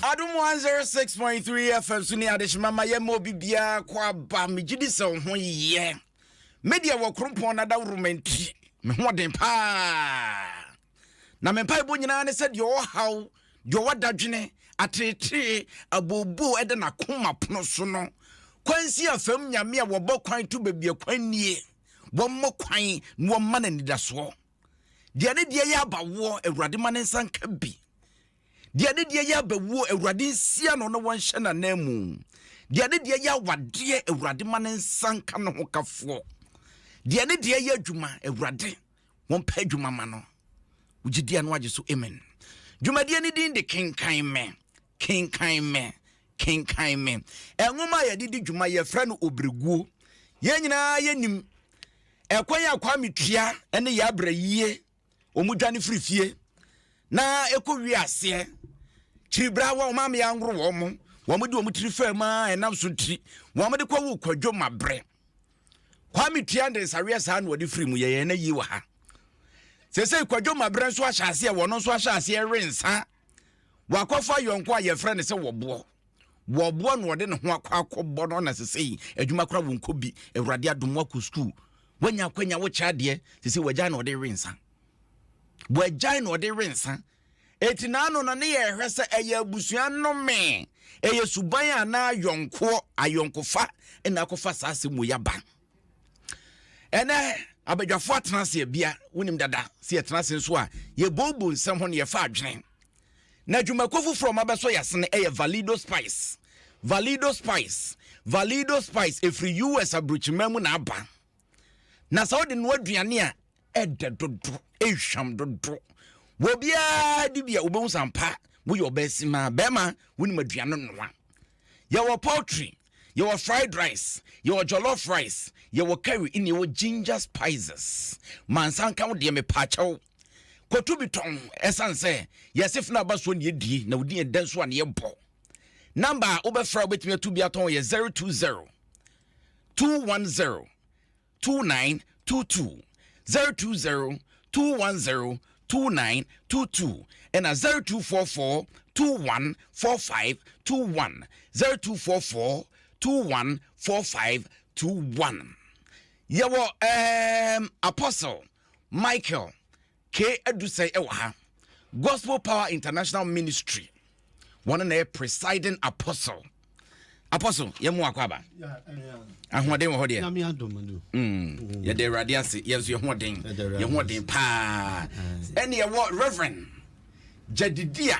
Adom 106.3 FM so ne adehyema ma yɛma obi biara kɔ aba. Megye di sɛ wo ho yɛ. Me deɛ wɔ krompɔn na dawuroma nti me ho ɔden paa. Na me mpaebɔ nyinaa ne sɛ deɛ ɔwɔ haw, deɛ ɔwɔ dadwene, ateetee, abooboo ɛda n'akoma pono so no, kwansi afam nyame a wɔbɔ kwan to baabi a kwan nie, wɔmmɔ kwan na wɔmma no anidasoɔ. Deɛ ne deɛ yɛ abawoɔ, Awurade ma ne nsa nka bi. Deɛ ne deɛ yɛ abawuo, Awurade nsia no na wɔnhyɛ n'ananmu. Deɛ ne deɛ yɛ awadeɛ, Awurade ma ne nsa nka ne ho kafoɔ. Deɛ ne deɛ yɛ adwuma, Awurade wɔmpɛ adwuma ma no. Wogye di ano agye so amen. Dwumadie no din de Kenkan Me, Kenkan Me, Kenkan Me. Nwoma a yɛde di dwuma yɛfrɛ no Obiriguo. Yɛn nyinaa yɛnim ɛkwan a Kwame Tua ne yɛ abrɛ yie wɔn dwane firi fie na ɛkɔ wie aseɛ kyiribra wɔn maame anworo wɔn wɔn de wɔn tiri fam a ɛnam so tiri wɔn de kɔ wo kwadwo ma brɛ Kwame Tua de nsaweɛ saa na wɔde firi mu yɛyɛ na yie wɔ ha sese kwadwo ma brɛ nso ahyɛ aseɛ wɔn nso ahyɛ aseɛ we nsa wakɔfa yɔnko a yɛfrɛ no sɛ wɔboɔ wɔboɔ na ɔde ne ho akɔ akɔbɔ no na sese yi adwuma kora wɔn kɔ bi awurade adom wakɔ sukuu wanya akwanya wokyɛ adeɛ sese wagyae na ɔde we nsa wagyae na ɔde we nsa eti n'ano no ne yɛ hwɛ sɛ ɛyɛ abusua nnome ɛyɛ suban anaa ayɔnkoɔ ayɔnkofa ɛna akɔfa saa asɛm wɔ yaba ɛnɛ abadwafoɔ atena ase abia wonim dada sɛ yɛtena ase nso a yɛbɔɔbo nsɛm ho ne yɛfa adwene Na dwumakuo foforɔ a wɔabɛsɔ yɛn asene yɛ Valido Spice. Valido Spice, Valido Spice ɛfiri US aburokyiman mu na aba. Na sɛ wode noa aduane a ɛdɛ dodo, ɛhwam dodo. Wɔ biara di bi a wobɛhu sɛ ampa woyɛ ɔbaa simaa, bɛrima wonim aduane noa. Yɛwɔ poultry, yɛwɔ fried rice, yɛwɔ jollof rice, yɛwɔ curry, ɛna yɛwɔ ginger spices. Mansa nka wo deɛ mepaakyɛw. Kɔtu bi tɔn ɛsiane sɛ yɛse fena aba soɔ ne yɛdie na wodi yɛn dɛn so a ne yɛbɔ. Namba a wobɛfrɛ a wobɛtumi atu bi atɔn yɛ 020 210 2922 020 210 2922 ɛna 0244 214521 0244 214521 yɛwɔ um, apostle Michael K. Adusei wɔ ha. Gospel Power International Ministry. Wɔn na yɛ presiding apostle. Apostle, yɛn mu akɔ aba. Ahoɔden wɔ hɔ deɛ. Mm. Yɛde Awurade ase, yɛn nso yɛn ho ɔden, yɛn ho ɔden paa. Ɛne yɛwɔ Reverend Jedidia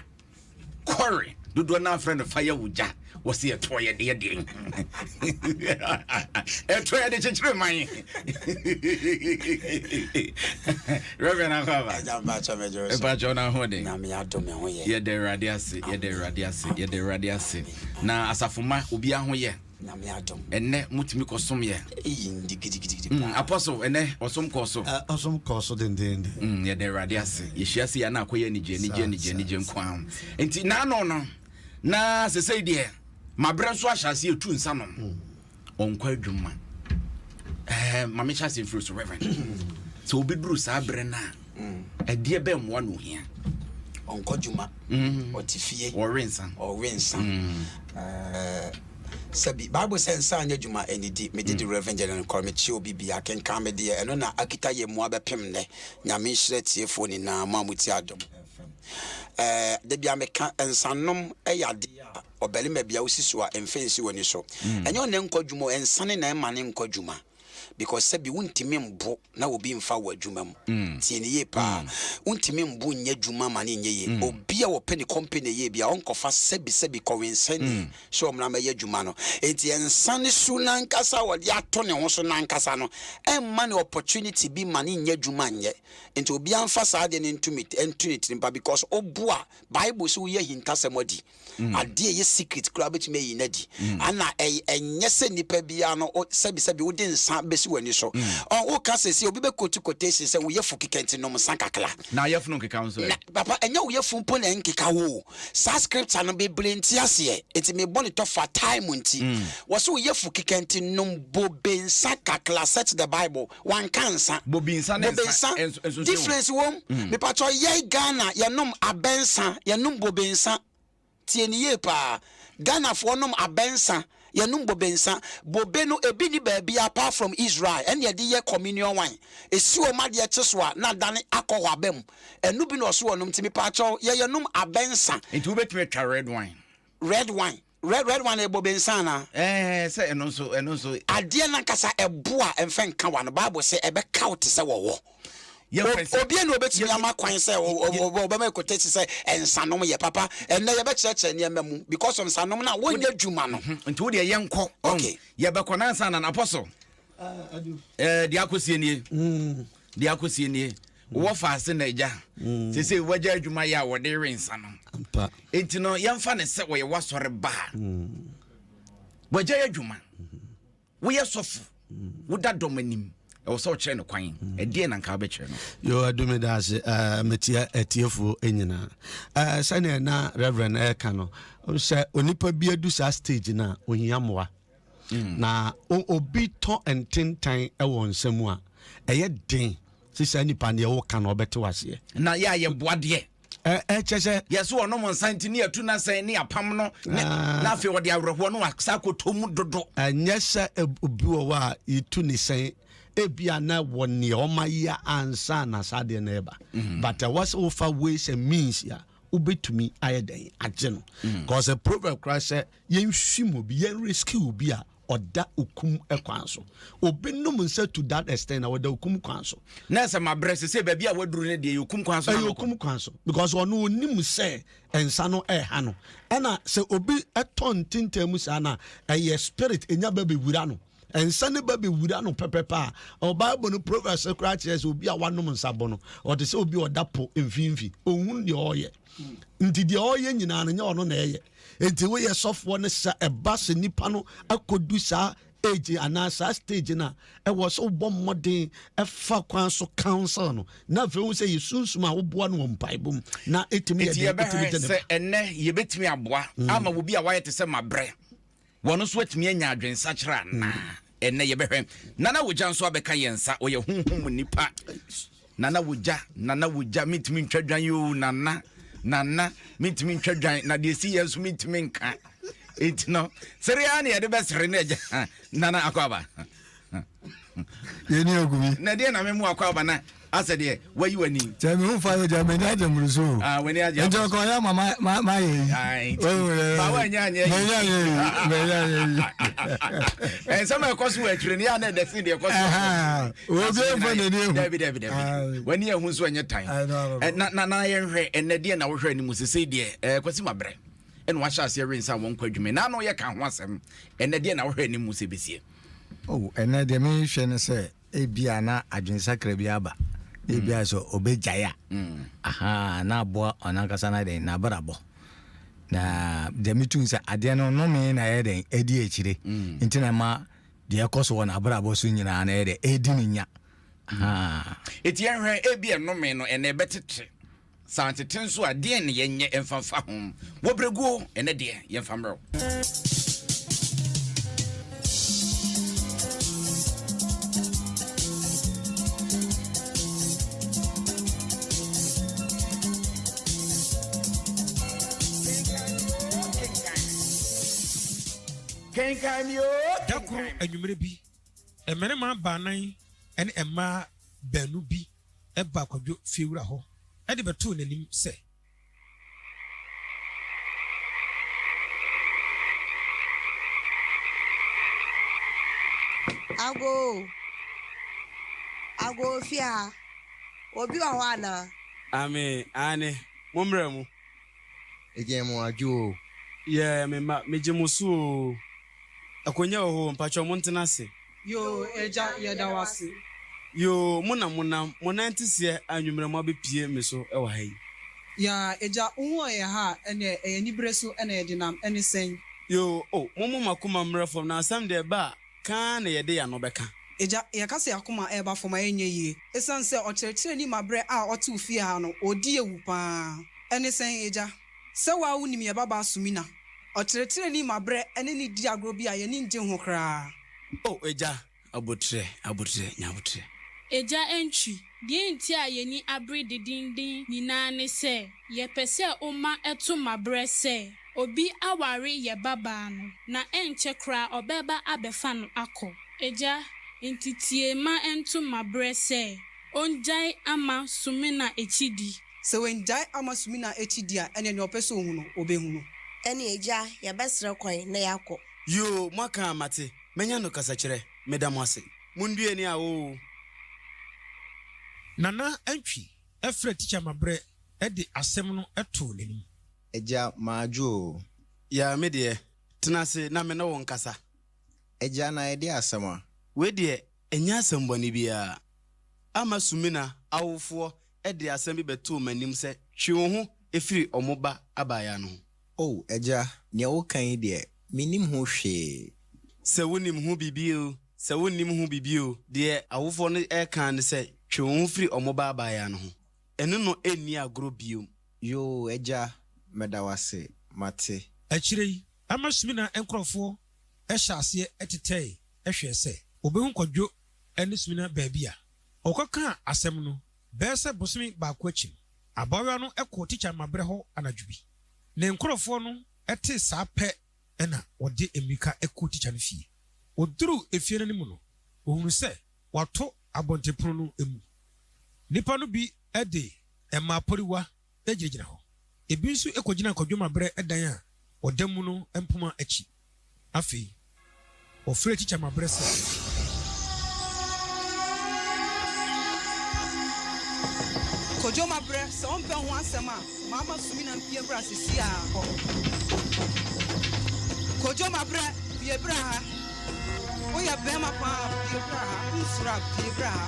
Kɔre dodoɔ no afrɛ no fa yɛ wo gya wɔ se ɛtoɔ yɛ deɛ deɛ ɛtoɔ yɛ de kyekyere man Reverend Akwaaba mpakyɛ no ahoɔden yɛda Awurade ase yɛda Awurade ase yɛda Awurade ase na asafo ma obiara ho yɛ. Nyame adom. Ɛnnɛ motumi kɔsom yɛ. Eyi ndi gidigidigidi paa. Apostle, ɛnnɛ ɔsom kɔɔ so. Ɔsom kɔɔ so dendeenden. Yɛda Awurade ase. Yɛhyia sei a na akɔyɛ anigye, anigye, anigye, anigye nko ara. Nti n'ano no, na sesei deɛ mabrɛ nso ahyɛ aseɛ etu nsa nom. Ɔnkɔ adwuma. Ɛɛ ma mehyɛ aseɛ mfiri so, Reverend. Sɛ obi duru saa berɛ no a, ɛdeɛ bɛn mmoa na ohia? Ɔnkɔ adwuma. Ɔte fie. Ɔwe nsa. Ɔwe nsa. Ɛɛ sɛbi Bible sɛ nsa anyɛ adwuma ɛnidi. Mede di Reverend General Nkɔr mekyia obi bia kenkan me deɛ ɛno na akita yɛ mu abɛpem nnɛ. Nyame nhyira atiefoɔ nyinaa mo a motie Adom FM. Ɛɛ da bia meka nsanom yɛ adeɛ a ɔbarima bia wosi so a mfa nsi w'ani so. Ɛnyɛ ɔna nkɔ adwuma o, nsa ne na ɛma ne nkɔ adwuma. Because sɛbi wontumi mbo na obi mfa wo adwuma mu. Tie no yie paa. Wontumi mbo nyɛ adwuma ma no nyɛ yie. Obi a ɔpɛ ne company yie bia ɔnkɔfa sɛbi sɛbi kɔwensani sɛ ɔmmra mmɛyɛ adwuma no. Enti nsa ne su no ankasa a ɔde ato ne ho so no ankasa no ɛmma no opportunity bi ma no nyɛ adwuma nyɛ. Enti obiara mfa saa adeɛ no nto me nto ne tirim pa because woboa Bible sɛ woyi ahintasɛm adi. Adeɛ a ɛyɛ secret koraa wobɛtumi ayi no adi. Ana ɛnyɛ sɛ nipa biara no sɛbi sɛbi wode nsa bɛsi w'ani so. Ɔ woka sɛsi obi bɛkɔtu quotation sɛ wo yɛfu keka nti nom nsa kakra. Na yɛfunu nkeka wo nso ɛ? Na papa ɛnyɛ wo yɛfu mpo na ɛnkeka wo o. Saa scripture no bebree nte aseɛ nti mebɔ no tɔfa time nti. Wɔse wo yɛfu keka nti nom bobe nsa kakra search the bible. Wanka nsa. Bobe nsa ne Bobe nsa nsa nsonsonoe wɔ mu. Difference wɔ mu. Mepakyɛw yɛn Ghana yɛnom abɛ nsa, yɛnom bobe nsa. Tie no yie paa. Ghanafoɔ nom abɛ nsa, yɛnom bobe nsa. Bobe no ebi nni baabiara apart from Israel. Ɛna yɛde yɛ communion wine. Esi wɔn adeɛ kye so a na adane alcohol aba mu. Ɛno bi na ɔso wɔnom nti mepakyɛw yɛ yɛnom abɛ nsa. Nti wobɛtumi atwa red wine? Red wine. Red red wine yɛ bobe nsa anaa? Ɛɛ sɛ ɛno nso ɛno nso. Adeɛ no ankasa ɛbo a ɛmfa nka w'ano. Bible sɛ ɛbɛka wo te sɛ wɔwɔ. Obia na obetumi ama kwan sɛ ɔbɛma quotation sɛ nsanom yɛ papa. Ɛnɛ yɛbɛkyerɛkyerɛ nneɛma mu because of nsanom no a wonyɛ adwuma no. Nti wo deɛ yɛnkɔ. Okay. Yɛbɛkɔ na ansa na apostle. Ɛɛ deɛ akɔsie nie. Deɛ akɔsie nie. Wɔ faase na agya. Sese wagya adwuma yɛ a wɔde we nsa no. Enti no yɛmfa ne sɛ wɔyɛ wasɔre ba a. Wagya yɛ adwuma. Woyɛ sɔfo. Woda dɔm anim. Ɛwɔ sɛ ɔkyerɛ no kwan. Ɛdeɛ na nka wobɛkyerɛ no. Yo adumi da ase metia atiefoɔ nyinaa. Sɛnea na Reverend ɛreka no sɛ onipa bi adu saa stage no a ohia mmoa. Na obi tɔ ntentan wɔ nsa mu a ɛyɛ den sɛ saa nipa deɛ woka no ɔbɛte waseɛ. Na yɛ a yɛboa deɛ. Ɛkyɛ sɛ. Yɛsɛ ɔnom nsa nti ne yɛtu n'asɛn ne apam no ne na afei ɔde awerɛhoɔ no asa akɔtɔ mu dodo. Ɛnyɛ sɛ obi wɔ hɔ a yɛtu ne sɛn ebia na wɔ neɛ ɔma yɛ ansa na saa adeɛ no ɛba. But ɛwɔ sɛ wofa ways and means a wobɛtumi ayɛ dɛn agye no. Cause a proverb koraa sɛ yɛnhwim obi yɛn rescue obi a ɔda okum kwan so. Obi nom nsa to that extent na ɔda okum kwan so. Na sɛ mabrɛ sɛ sɛ baabi a waduru no deɛ ɛyɛ okum kwan so. Ɛyɛ okum kwan so because ɔno onim sɛ nsa no ɛha no. Ɛna sɛ obi ɛtɔ ntintan mu saa na ɛyɛ spirit enya ba bɛwura no. Nsa no ba bɛwura no pɛpɛpɛ a, ɔ Bible no Proverbs koraa kyerɛ sɛ obi a wanom nsa bɔ no, ɔte sɛ obi a ɔda po mfimfini, ɔnhunu deɛ ɔreyɛ. Nti deɛ ɔreyɛ nyinaa no, nyɛ ɔno na ɛyɛ. Nti woyɛ sɔfoɔ no sɛ ɛba sɛ nipa no akɔdu saa age anaa saa stage no a, ɛwɔ sɛ wobɔ mmɔden ɛfa kwan so counsel no, na afei wo sɛ yɛ sunsum a woboa no wɔ mpaebɔ mu na ɛtumi yɛ den, ɛtumi gye ne ba. Sɛ ɛnɛ yɛbɛtumi aboa ama obi a wayɛ te sɛ mabrɛ wɔn nso atumi anya adwensakyera anaa? Ɛnnɛ yɛbɛhwɛ. Nana Wogya nso abɛka yɛn nsa. Ɔyɛ honhom mu nipa. Nana Wogya, Nana Wogya, mentumi ntwa dwan yi o, Nana, Nana, mentumi ntwa dwan, na deɛ ɛsi yɛ nso mentumi nka. Enti no, sere ara na yɛde bɛsere no agya. Nana akɔ aba. Yɛni agu bi. Na deɛ na memu akɔ aba na asɛ deɛ wayi w'ani. Kyɛ me ho fa yɛ gya m'ani agye mmuru so. Ah, w'ani agye. Nti ɔkɔ ɔyɛ ama ma ma ma yɛ yi. Ayi. Ba wa nya anyɛ yi. Mɛ nya anyɛ yi. Mɛ nya anyɛ yi. Nsɛm a ɛkɔ so wɔ akyire no yɛ ana ɛdɛ sen deɛ ɛkɔ so. Obi mfa n'ani ehu. Dabi dabi dabi. W'ani ehu nso ɛnyɛ tan. Na na na yɛnhwɛ ɛnɛ deɛ na wohwɛ anim sese deɛ ɛɛ Kwasi Mabrɛ ɛna wahyɛ aseɛ we nsa wɔn kɔ adwuma na ano yɛ ka ho asɛm ɛnɛ deɛ na wohwɛ anim sɛ besie. Oh, ɛnɛ deɛ mehwɛ ne sɛ Ebia na adwensakra bi aba, na ebia sɛ obegyae a, ahaa, na aboa ɔno ankasa n'adɛn, n'abrabɔ. Na deɛ metu sɛ adeɛ no nnome na ɛyɛ dɛn ɛdi akyire mm. nti na ma deɛ ɛkɔ so wɔ n'abrabɔ so nyinaa na ɛyɛ dɛ ɛdi ne nya. Ɛti yɛnhwɛ ebi ɛnome no ɛnɛ ɛbɛtete Sɛ antete nso a, deɛn ne yɛnyɛ mfa mfa ho? Wɔ berɛguo, ɛnɛ deɛ, yɛmfa mmerɛ wo. Kenkan mi o. Da koro anwummere bi, mmarima baanan ne mmaa baanu bi baa Kwadwo fiewura hɔ de bɛtoo n'anim sɛ. Agoo! Agoo fie ha, obi wɔ hɔ anaa? Ame, aane, mommrɛ mo. Egye mo adwo oo. Yeah, me mma, megye mo so oo. Akonwa wɔ hɔ o, mpakyɛw montena ase. Yoo Agya yɛda wo ase. Yoo, mo na monam, mo nan te seɛ anwummerɛ moabɛpie me so wɔ ha yi. Yaa Agya, wo ho yɛ ha a, ɛneɛ ɛyɛ anibere so na yɛde nam, ɛne sɛn? Yoo, oh, mommo mo akoma mmra fam na asɛm deɛ ɛba a, ka ara na yɛde yɛn ano bɛka. Agya, yɛka sɛ yɛn akoma reba fam a, ɛnyɛ yie. Ɛsiane sɛ ɔkyerɛkyerɛni Mabrɛ a ɔte wo fie ha no, ɔdi awu pa ara. Ɛne sɛn, Agya? Sɛ wo ara wonim yɛn babaa Sumina. Ɔkyerɛkyerɛni Mabrɛ ne no di agorɔ bi a yɛn ani nnye ho koraa. Oh, Agya, aboterɛ, aboterɛ, nya aboterɛ. Agya Antwi, deɛ nti a yɛn ani abere dedennden nyinaa ne sɛ, yɛpɛ sɛ woma ɛto Mabrɛ sɛ, obi aware yɛn babaa no, na ɛnkyɛ koraa ɔbɛba abɛfa no akɔ. Agya, enti tie ma ɛnto Mabrɛ sɛ, ɔngyae Ama Sumina akyi di. Sɛ wangyae Ama Sumina akyi di a, ɛneɛ nea ɔpɛ sɛ ɔhu no, ɔbɛhu no. Ɛne Agya, yɛbɛsrɛ kwan na yɛakɔ. Yoo, moaka a mate. Mɛnya no kasakyerɛ. Meda mo ase. Mondue ani a oo. Nana Antwi frɛɛ Tikya Mabrɛ de asɛm no too n'anim. Agya, madwo oo. Yaa, me deɛ, tena ase na me ne wo nkasa. Agya, na ɛdeɛ asɛm a? Wei deɛ, ɛnyɛ asɛm bɔne biara. Ama Sumina awofoɔ de asɛm bi bɛtoo m'anim sɛ twe wo ho firi wɔn ba abaayaa no ho. O, agya, nea woreka yi deɛ, mennim ho hwee. Sɛ wonim ho biribi oo, sɛ wonnim ho biribi oo, deɛ awofoɔ no reka ara ne sɛ twe wo ho firi wɔn ba abaayaa no ho. Ɛne no nni agorɔ bio. Yoo, agya, meda wo ase, mate. Akyire yi, Ama Sumina nkurɔfoɔ hyɛɛ aseɛ tetɛe hwɛɛ sɛ wɔbɛhu Kwadwo ne Sumina baabi a. Wɔkɔkaa asɛm no bɛyɛ sɛ bosome baako akyi no, abaayewa no kɔɔ tikya Mabrɛ hɔ anadwo bi. Ne nkurɔfoɔ no tee saa pɛ na wɔde mmirika kɔɔ tikya no fie. Wɔduruu efie no anim no, wɔhunuu sɛ wɔato abɔntenpono no mu. Nnipa no bi de mmaa poriwa gyinagyina hɔ. Ebi nso kɔgyinaa Kwadwo Mabrɛ dan a ɔda mu no mpoma akyi. Afei, wɔfrɛɛ Tikya Mabrɛ sɛ. Kojo Mabrɛ, sɛ wompɛ ho asɛm a, ma ama Sumina mpue bra seesei ara kɔ. Kojo Mabrɛ, pue bra ha. Woyɛ barima paa a, pue bra ha. Wonsuro a, pue bra ha.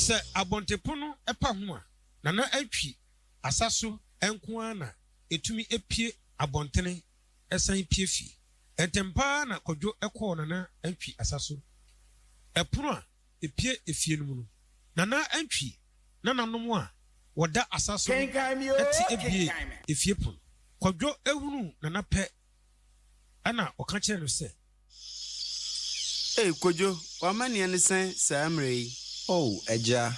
Sɛ abɔntenpono pa ho a, Nana Antwi asa so nko ara na ɛtumi pue abɔntene san pue fie. Ntɛm pa ara na Kwadwo kɔɔ Nana Antwi asa so. Ɛpono a ɛpue efie no mu no, Nana Antwi nananom a wɔda asa so no te buee efie pono. Kwadwo hunuu Nana pɛ na ɔka kyerɛɛ no sɛ. Ei Kojo, w'amanneɛ ne sɛn saa mmerɛ yi? Oh Agya,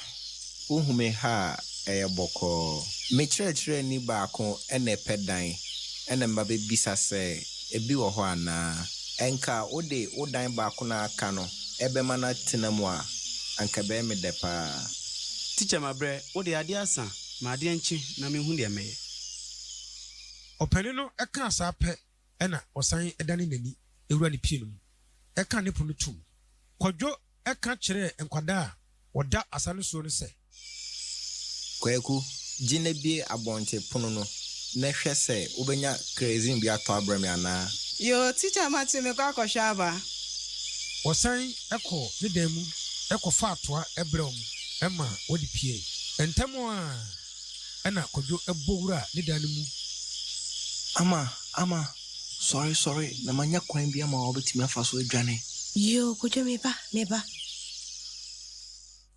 wohu me ha a, ɛyɛ bɔkɔɔ. Me kyerɛkyerɛni baako na ɛpɛ dan na meba bɛbisa sɛ ebi wɔ hɔ anaa. Ɛnka wode wo dan baako no a aka no bɛma no atena mu a, anka ɛbɛyɛ me dɛ paa. Tikya mabrɛ, wo deɛ adeɛ asa, ma adeɛ nkye na menhu deɛ mɛyɛ. Ɔpanin no kaa saa pɛ na ɔsan dane n'ani wura ne pie no mu ka ne pono toom. Kwadwo ka kyerɛɛ nkwadaa a wɔda asa no soɔ no sɛ. Kwaku, gye na bue abɔnten pono no na hwɛ sɛ wobɛnya kerosene bi atɔ abrɛ me anaa. Yoo, tikya mate, mekɔ akɔhwɛ aba. Ɔsan kɔɔ ne dan mu kɔfaa toa brɛɛ wɔn. ma wɔde piae. Ntɛm ara na Kwadwo bɔ wuraa ne dan no mu. Ama, Ama, sɔre, sɔre, na manya kwan bi ama wo a wobɛtumi afa so adwane. Yoo, Kwadwo, me ba, me ba.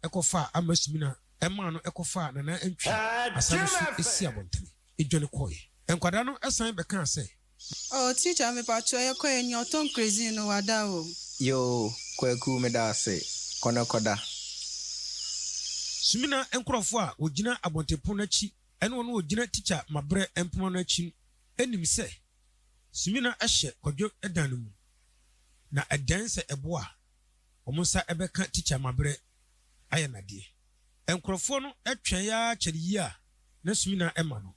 Kɔfaa Ama Sumina maa no kɔfaa Nana Antwi asa no so sii abɔntene dwane kɔeɛ. Nkwadaa no san bɛkaa sɛ. Oh teacher mepakyɛw yɛkɔ yɛ nea ɔtɔn kerosene no wada o. Yoo Kwaku meda ase, kɔ na kɔda. Sumina nkurɔfoɔ a wɔgyina abɔntenpono no akyi ne wɔn a wɔgyina tikya Mabrɛ mpoma no akyi no nim sɛ Sumina hyɛ Kwadwo dan no mu, na ɛdɛn sɛ ɛboa a wɔn nsa bɛka tikya Mabrɛ ayɛ no adeɛ. Nkurɔfoɔ no twɛn ara kyɛre yie a na sumina ma no.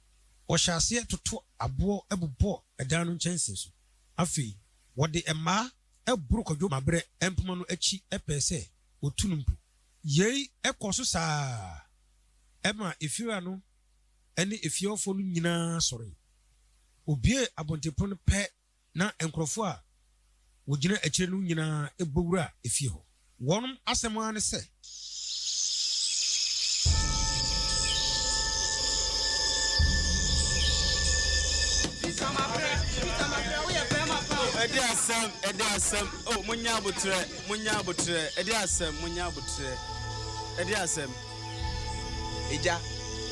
Wɔhyɛɛ aseɛ toto aboɔ bobɔɔ ɛdan no nkyɛnsee so. Afei wɔde mmaa boro Kwadwo Mabrɛ mpoma no akyi pɛɛ sɛ wɔtu no mpo. Yei kɔɔ so saa ara maa efiewura no ne efiehɔfoɔ no nyinaa sɔree. Wɔbuee abɔntenpono no pɛ na nkurɔfoɔ a wɔgyina akyire no nyinaa bɔ wuraa efie hɔ. Wɔn asɛm ara ne sɛ. Oh, ɛde asɛm, ɛde asɛm. Oh, monyɛ abotrɛ, monyɛ abotrɛ. Ɛde asɛm, monyɛ abotrɛ. Ɛde asɛm. Agya,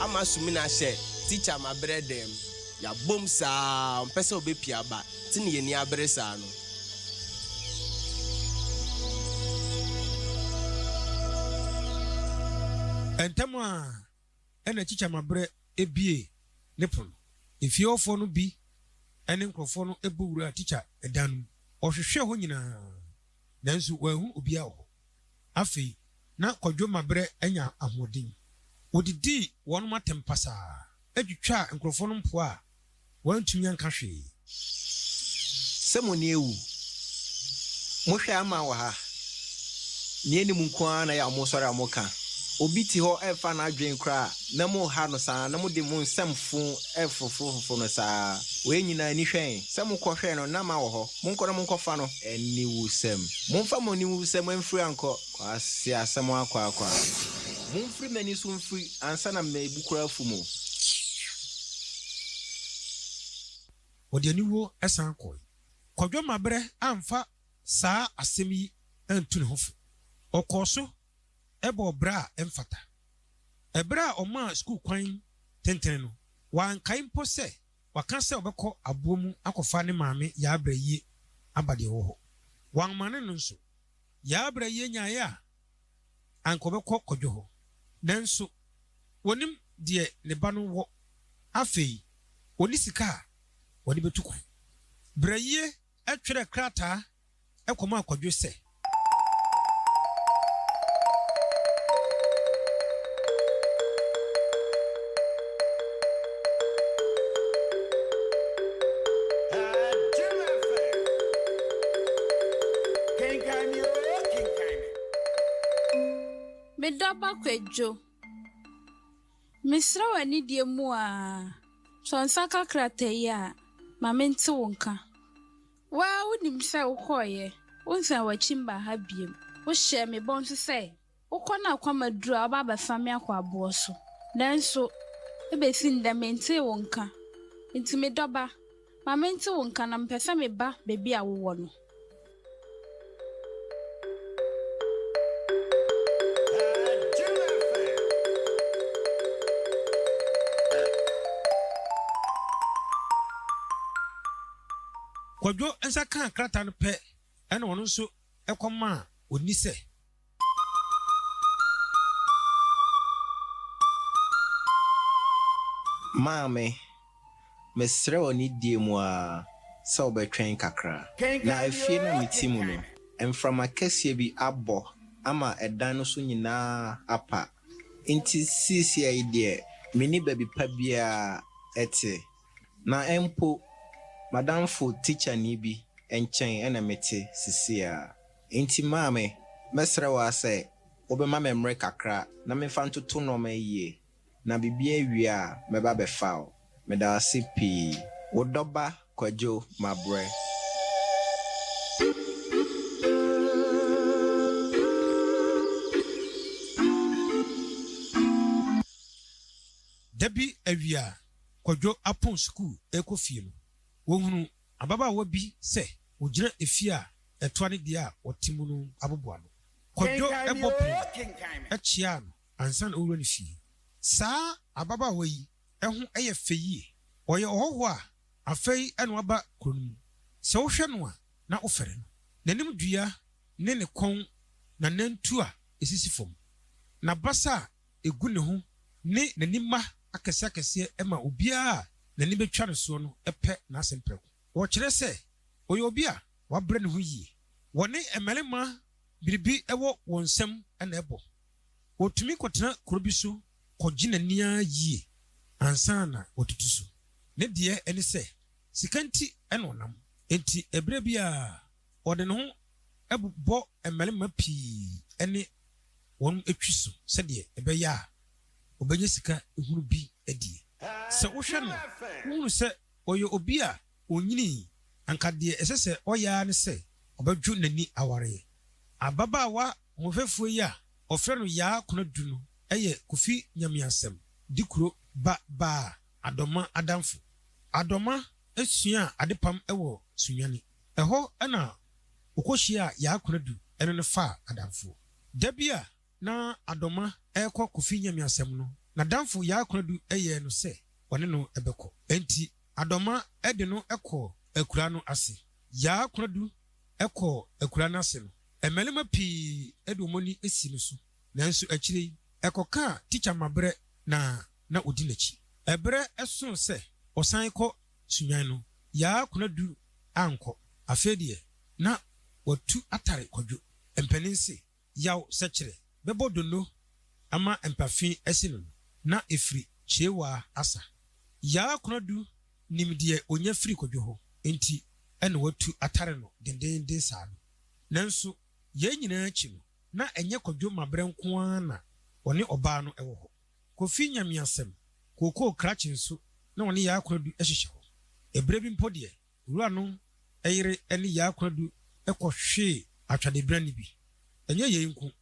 ama sumina hyɛ teacher mabrɛ dɛm. Yɛabom saa ɔmpɛ sɛ ɔbɛpia aba nti na yɛn ani abere saa no. Ntɛm ara na Kyikyamaberɛ buee ne pono. Efie hɔfoɔ no bi ne nkurɔfoɔ no bɔ wuraa tikya dan no mu. Wɔhwehwɛɛ hɔ nyinaa, nanso wɔanhu obiara wɔ hɔ. Afei na Kwadwo Maberɛ anya ahoɔden. Wɔdidii wɔn atɛm pasaa. twitwaa nkurɔfoɔ no mpoa a wɔantumi anka hwee. Sɛ mo ani awu. Mo hwɛ ama wɔ ha. Nea ɛnni mu nko ara na ɛyɛ a mo sɔre a mo ka. Obi te hɔ ɛrefa n'adwene koraa na mo ha no saa na mo de mo nsɛm fo ɛfoforo foforo no saa. Wei nyinaa ani hwɛn. Sɛ mo kɔ hwɛ no na ama wɔ hɔ. Mo nkɔ na mo nkɔ fa no. Aniwusɛm. Momfa mo aniwusɛm mfiri ankɔ. Kwasi asɛm akwaakwa. Momfiri m'ani so mfiri ansa na mebu koraa afu mo. Wɔde aniwuo san kɔe. Kwadwo Mabrɛ amfa saa asɛm yi antu ne ho fo. Ɔkɔɔ so bɔɔ bra a ɛmfata. Ɛberɛ a ɔmaa sukuu kwan tentene no, wankae mpo sɛ waka sɛ ɔbɛkɔ aboɔ mu akɔfa ne maame Yaa Brayie aba deɛ ɔwɔ hɔ. Wammane no nso. Yaa Brayie nyaeɛ a, anka ɔbɛkɔ Kwadwo hɔ. Nanso wɔnim deɛ ne ba no wɔ. Afei ɔnni sika a wɔde bɛtu kwan. Brayie twerɛɛ krataa kɔmaa Kwadwo sɛ. Me dɔba Kwadwo, mesrɛ wo anidie mu aa, sɔ nsa ka krataa yi a, ma mente wo nka. Wo ara wonim sɛ wokɔeɛ, wonsan w'akyi mmaa ha biom. Wohyɛɛ me bɔ nso sɛ Wokɔ na kwama duru a woba abɛfa me akɔ aboɔ so. Nanso ebesi ndɛ mentee wo nka. Nti me dɔba, ma mente wo nka na mepɛ sɛ meba baabi a wowɔ no. Kwadwo nsa kaa krataa no pɛ ɛna ɔno nso kɔmaa ɔni sɛ. Maame, mesrɛ wo anidie mu ara sɛ wobɛtwɛn kakra. Na efie no a mete mu no, mframa kɛseɛ bi abɔ ama ɛdan no so nyinaa apa. Enti seesei yi deɛ, menni baabi pa biara te. Na mpo, m'adamfo tikyani bi nkyɛn na mete seesei ara. Enti maame, mɛsrɛ wo ara sɛ wobɛma me mmere kakra na memfa ntoto nnoɔma yie, na biribiara wie a, mɛba abɛfa wo. Meda wo ase pii. Wo dɔba Kwadwo Mabrɛ. Da bi awia a Kwadwo apɔn sukuu rekɔ fie no, wɔhunuu ababaawa bi sɛ ɔgyina efie a ɛtoa ne deɛ a ɔte mu no aboboano. Kwadwo bɔ pere no kyeaa no ansa na ɔrewura ne fie. Saa ababaawa yi ho yɛ fɛ yie. Ɔyɛ ɔhɔhoɔ a afei na waba kuro no mu. Sɛ wohwɛ no a, na wofɛre no. N'anim dua ne ne kɔn n'anantu a esisi fam, n'abasa a egu ne ho ne n'animma akɛseakɛseɛ ma obiara a n'ani betwa no soɔ no pɛ n'asɛm prɛko. Wɔkyerɛ sɛ ɔyɛ obi a wabrɛ ne ho yie. Wɔne mmarima biribi wɔ wɔn nsam na ɛbɔ. Wɔtumi kɔtena kuro bi so kɔgye n'ani ara yie ansa na watutu so. Ne deɛ ne sɛ, sika nti na ɔnam. Enti ɛberɛ biara ɔde ne ho bobɔ mmarima pii ne wɔn twi so sɛdeɛ ɛbɛyɛ a ɔbɛnya sika hunu bi adie. Sɛ wohwɛ no a, wohunu sɛ ɔyɛ obi a ɔnyinii, anka deɛ ɛsɛ sɛ ɔyɛ ara ne sɛ ɔbɛdwo n'ani awareɛ. Ababaawa hoɔfɛfoɔ yi a wɔfrɛ no Yaa Konadu no yɛ Kofi Nyameasɛm Dikuro ba baa Adɔma adamfo. Adɔma suaa adepam wɔ Sunyani. Ɛhɔ na ɔkɔhyiaa Yaa Konadu ne no faa adamfoɔ. Da bi a na Adɔma rekɔ Kofi Nyameasɛm no, n'adamfo Yaa Konadu yɛɛ no sɛ ɔne no bɛkɔ. Enti Adɔma de no kɔɔ akuraa no ase. Yaa Konadu kɔɔ akuraa no ase no, mmarima pii de wɔn ani sii no so. Nanso akyire yi, ɛkɔkaa Tikya Mabrɛ na na ɔdi n'akyi. Ɛberɛ soo sɛ ɔsan kɔ Sunyani no, Yaa Konadu ankɔ. Afei deɛ, na watu atare Kwadwo. Mpanin se, Yaw sɛkyerɛ bɛbɔ donno ama mpafe asi no no, na ɛfiri Kyewaa asa. Yaa Konadu nim deɛ ɔnya firi Kwadwo hɔ nti na watu atare no dendeenden saa no. Nanso yei nyinaa akyi no, na ɛnyɛ Kwadwo Mabrɛ nko ara na ɔne ɔbaa no wɔ hɔ. Kofi Nyameasɛm, kookoo krakye nso na ɔne Yaa Konadu hyehyɛ hɔ. Ɛberɛ bi mpo deɛ, wura no yere ne Yaa Konadu kɔhwee atwadebrane bi. Ɛnyɛ yei nko,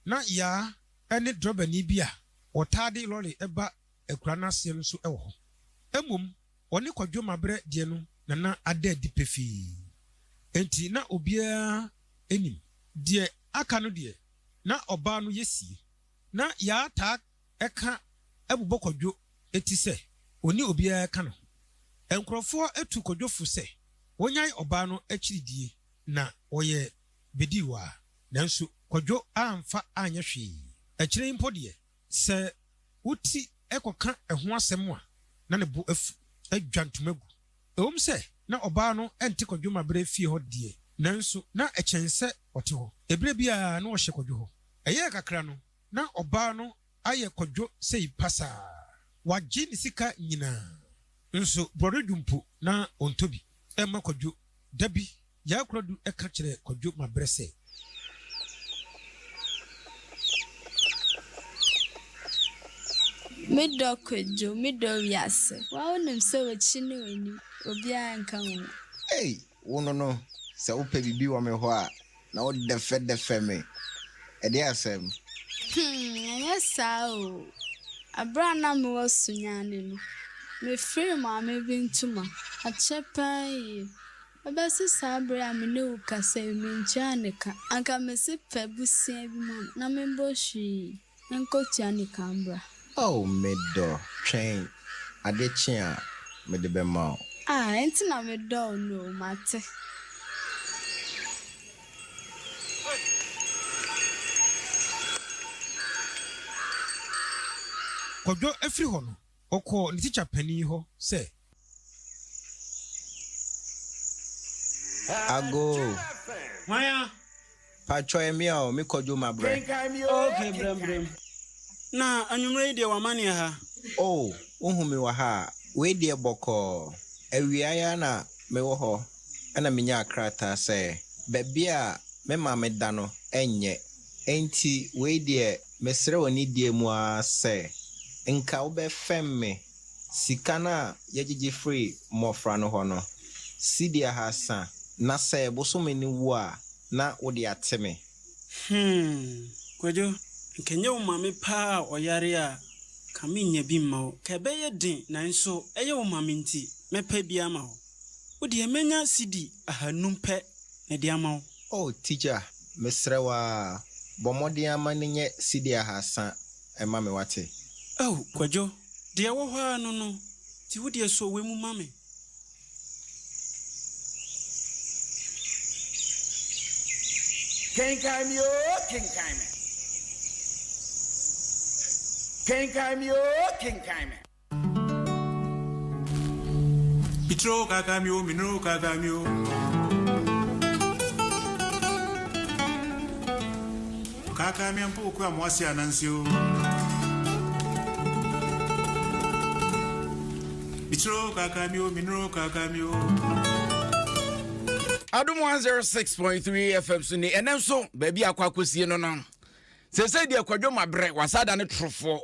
na Yaa ne drɔbani bi a ɔtaa de lɔre ba akuraa no aseɛ no nso wɔ hɔ. Mmom, ɔne Kwadwo Mabrɛ deɛ no na na ada adi pefee. Enti na obiara nim. Deɛ aka no deɛ, na ɔbaa no yɛ sie. Na Yaa taa ka bobɔ Kwadwo ti sɛ ɔnni obiara ka ne ho. Nkurɔfoɔ tu Kwadwo fo sɛ wɔnyae ɔbaa no akyiridie na ɔyɛ bediwaa. Nanso Kwadwo amfa anyɛ hwee. Akyire yi mpo deɛ, sɛ wo ti kɔka ɛho asɛm a, na ne bo afu, adwa ntoma agu. Ɛwom sɛ na ɔbaa no nte Kwadwo Mabrɛ fie hɔ deɛ, nanso na ɛkyɛn sɛ ɔte hɔ. Ɛberɛ biara na ɔhyɛ Kwadwo hɔ. Ɛyɛɛ kakra no, na ɔbaa no ayɛ Kwadwo sei pasaa. Wagye ne sika nyinaa, nso borɔdo dwo mpo na ɔntɔ bi mma Kwadwo. Da bi, Yaa Konadu ka kyerɛɛ Kwadwo Mabrɛ sɛ. Me dɔ Kwadwo, me dɔ wiase. Woa wonim sɛ w'akyi ne w'anim, obiara nka wo ho. Ei, wo no no, sɛ wopɛ biribi wɔ me hɔ a, na wodɛfɛdɛfɛ me. Ɛdeɛn asɛm? Hmm, ɛnyɛ saa oo. Bere a na mewɔ Sunyani no, mifirii maame bi ntoma. Akyɛ paa yie. Ɛbɛsi saa bere a me ne wo kasa yi, mintuaa ne ka. Anka mese pɛ bosea bi ma me na memmɔ hwee. Nkɔtua ne ka mbra. Oh me dɔ, twɛn, ade kye a, mede bɛma wo. Ah, enti na medɔ wo no o, mate. Kwadwo firi hɔ no, ɔkɔɔ ne tikya panin hɔ sɛ. Agoo. Hwan a? Pakyɛ ɛyɛ me a o, me Kwadwo mabrɛ. Ok brɛm brɛm. Na anwummerɛ yi deɛ w'amaneɛ ha? Oh, wohu me wɔ ha a, wei deɛ bɔkɔɔ. Awia yi ara na mewɔ hɔ na menyaa krataa sɛ baabi a me maame da no nyɛ. Enti wei deɛ mesrɛ wɔ anidie mu ara sɛ nka wobɛfɛm me Sika no a yɛgyegye firi mmɔfra no hɔ no, sidi ahasa, na sɛ bosome no wu a, na wode ate me. Hmm, Kwadwo, nka ɛnyɛ wo maame paa a ɔyare a, Ka mennya bi mma wo. Ka ɛbɛyɛ den nanso ɛyɛ wo maame nti mɛpɛ bi ama wo. Wo deɛ mɛnya cedi ahanum pɛ na de ama wo. Oh tikya, mesrɛ wo ara, bɔ mmɔden ara ma no nyɛ cedi ahasa ma me wate? Oh Kwadwo, deɛ ɛwɔ hɔ ara no no, nti wo deɛ sɔ wei mu ma me. Kenkan me oo, kenkan me. Kenkan me oo, kenkan me. Mitro kaka mi o, minro kaka mi o. Kaka mi ampo okura mo ase anansi o. Mitro kaka mi o, minro kaka mi o. Adom 106.3 FM so ni ɛnɛ nso baabi akɔ akɔsie no no sɛsɛ deɛ kwadwo mabrɛ wasa da ne torofoɔ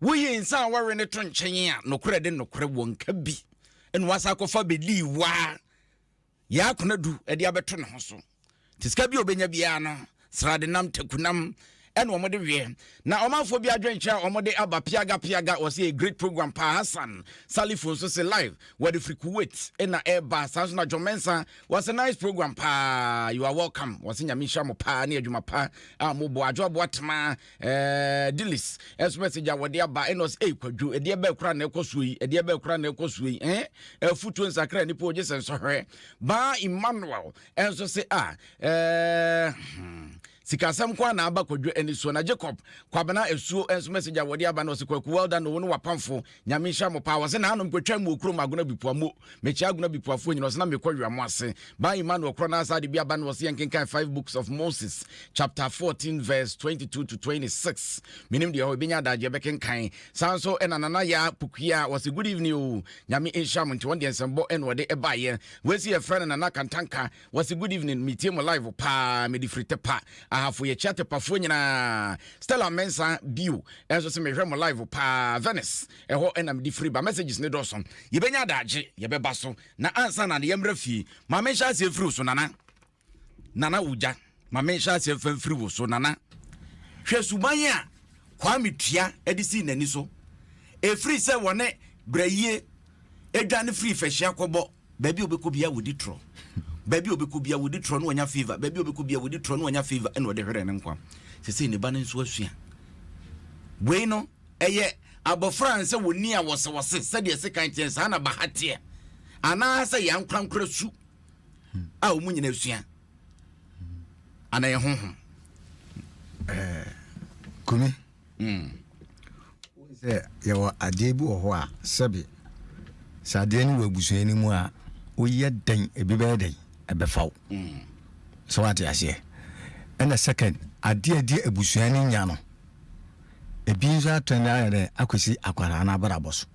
Woyi nsa a wɔwe no to nkyɛn a, nokorɛ de nokorɛ wɔ nka bi ɛna wasa akɔfa bɛdii waa yɛ akona du ɛde abɛto ne ho so. Te sika bi a ɔbɛnya biara no, sradenam, takunam ɛna wɔde weɛ. Na ɔmanfoɔ bi adwenkyerɛ a wɔde aba piaga piaga wɔ sɛ great program paa. Hassan Salifu nso se live wɔde firi Kuwait ɛna ɛba. Saa nso na John Mensah wɔ sɛ nice program paa, you are welcome. Wɔ sɛ Nyame nhyira mo paa ne adwuma pa a mobɔ. Adwo Aboa Tema Eh, Dilis ɛnso message a wɔde aba ɛna ɔsɛ ei kwadwo ɛdeɛ bɛɛ kora na ɛkɔ soɔ yi ɛdeɛ bɛɛ kora na ɛkɔ soɔ yi eh afutuo nsakra nipa ogye sɛ nsɔhwɛ baa Emmanuel ɛnso se a eh hmm, sikasɛm ko a na aba kwadwo ani soɔ na Jacob Kwabena Asuo ɛnso message a wɔde aba na ɔsɛ kwaku well done wo ne wapamfo Nyame nhyira mo paa. Wɔse naanom kɔtwa mu wɔ kurom Agona Bipua mo. Mekyia Agona Bipuafoɔ nyina. Ɔse na mekɔ wia mo ase. Baa Emmanuel korɔ naa saa de bi aba no ɔse yɛnkenkan 5 books of Moses chapter 14 verse 22 to 26. Menim deɛ hɔ ɛbɛnya adagyeɛ bɛkenkan. Saa nso ɛna Nana Yaa Pokuya ɔse good evening o. Nyame nhyira mo nti wɔn deɛ nsɛmbɔ ɛna ɔde ɛbaeɛ. Wei se yɛfrɛ no Nana Kantanka Wɔse good evening metie mo live paa mede firi Tepa Ahafo yɛkyia Tepafoɔ nyinaa Stella Mensah bio ɛnso se mehwɛ mo live paa Venice ɛhɔ ɛna mede firi ba messages ne dɔɔso yɛbɛnya adagye yɛbɛba so na ansa na yɛmmra fie ma menhyɛ aseɛ mfiri so Nana Nana Ogya ma menhyɛ aseɛ mfa mfiri wo so Nana hwɛ suban a Kwame Tua de sii n'ani so ɛfiri sɛ wɔne Brayie dwane firii Fɛhyia kɔbɔ Baabi a ɔbɛkɔ biara wɔdi torɔ. Baabi a ɔbɛkɔ biara wɔdi torɔ na wanya fever. Baabi a ɔbɛkɔ biara wɔdi torɔ na wanya fever ɛna ɔde hwerɛ ne nkwa. Sesei ne ba no nso asua. Wei no ɛyɛ abɔfra a sɛ wɔni a wɔsewɔse sɛdeɛ sekan teɛ saa na baha teɛ anaasɛ yɛ ankorankora su a wɔn nyinaa sua anaa yɛ honhom. Eh, Kumi. Mm. Wohu sɛ yɛwɔ adeɛ bi wɔ hɔ a sɛbe sɛ adeɛ no wɔ abusua no mu a woyɛ dɛn ebi bɛyɛ dɛn ɛbɛfa wo. Mm. Sɛ wate aseɛ. Ɛna second adeɛ a ɛdi abusua no nya no ebi nso atɛn ayɛ dɛn akɔsi akwadaa no abrabɔ so.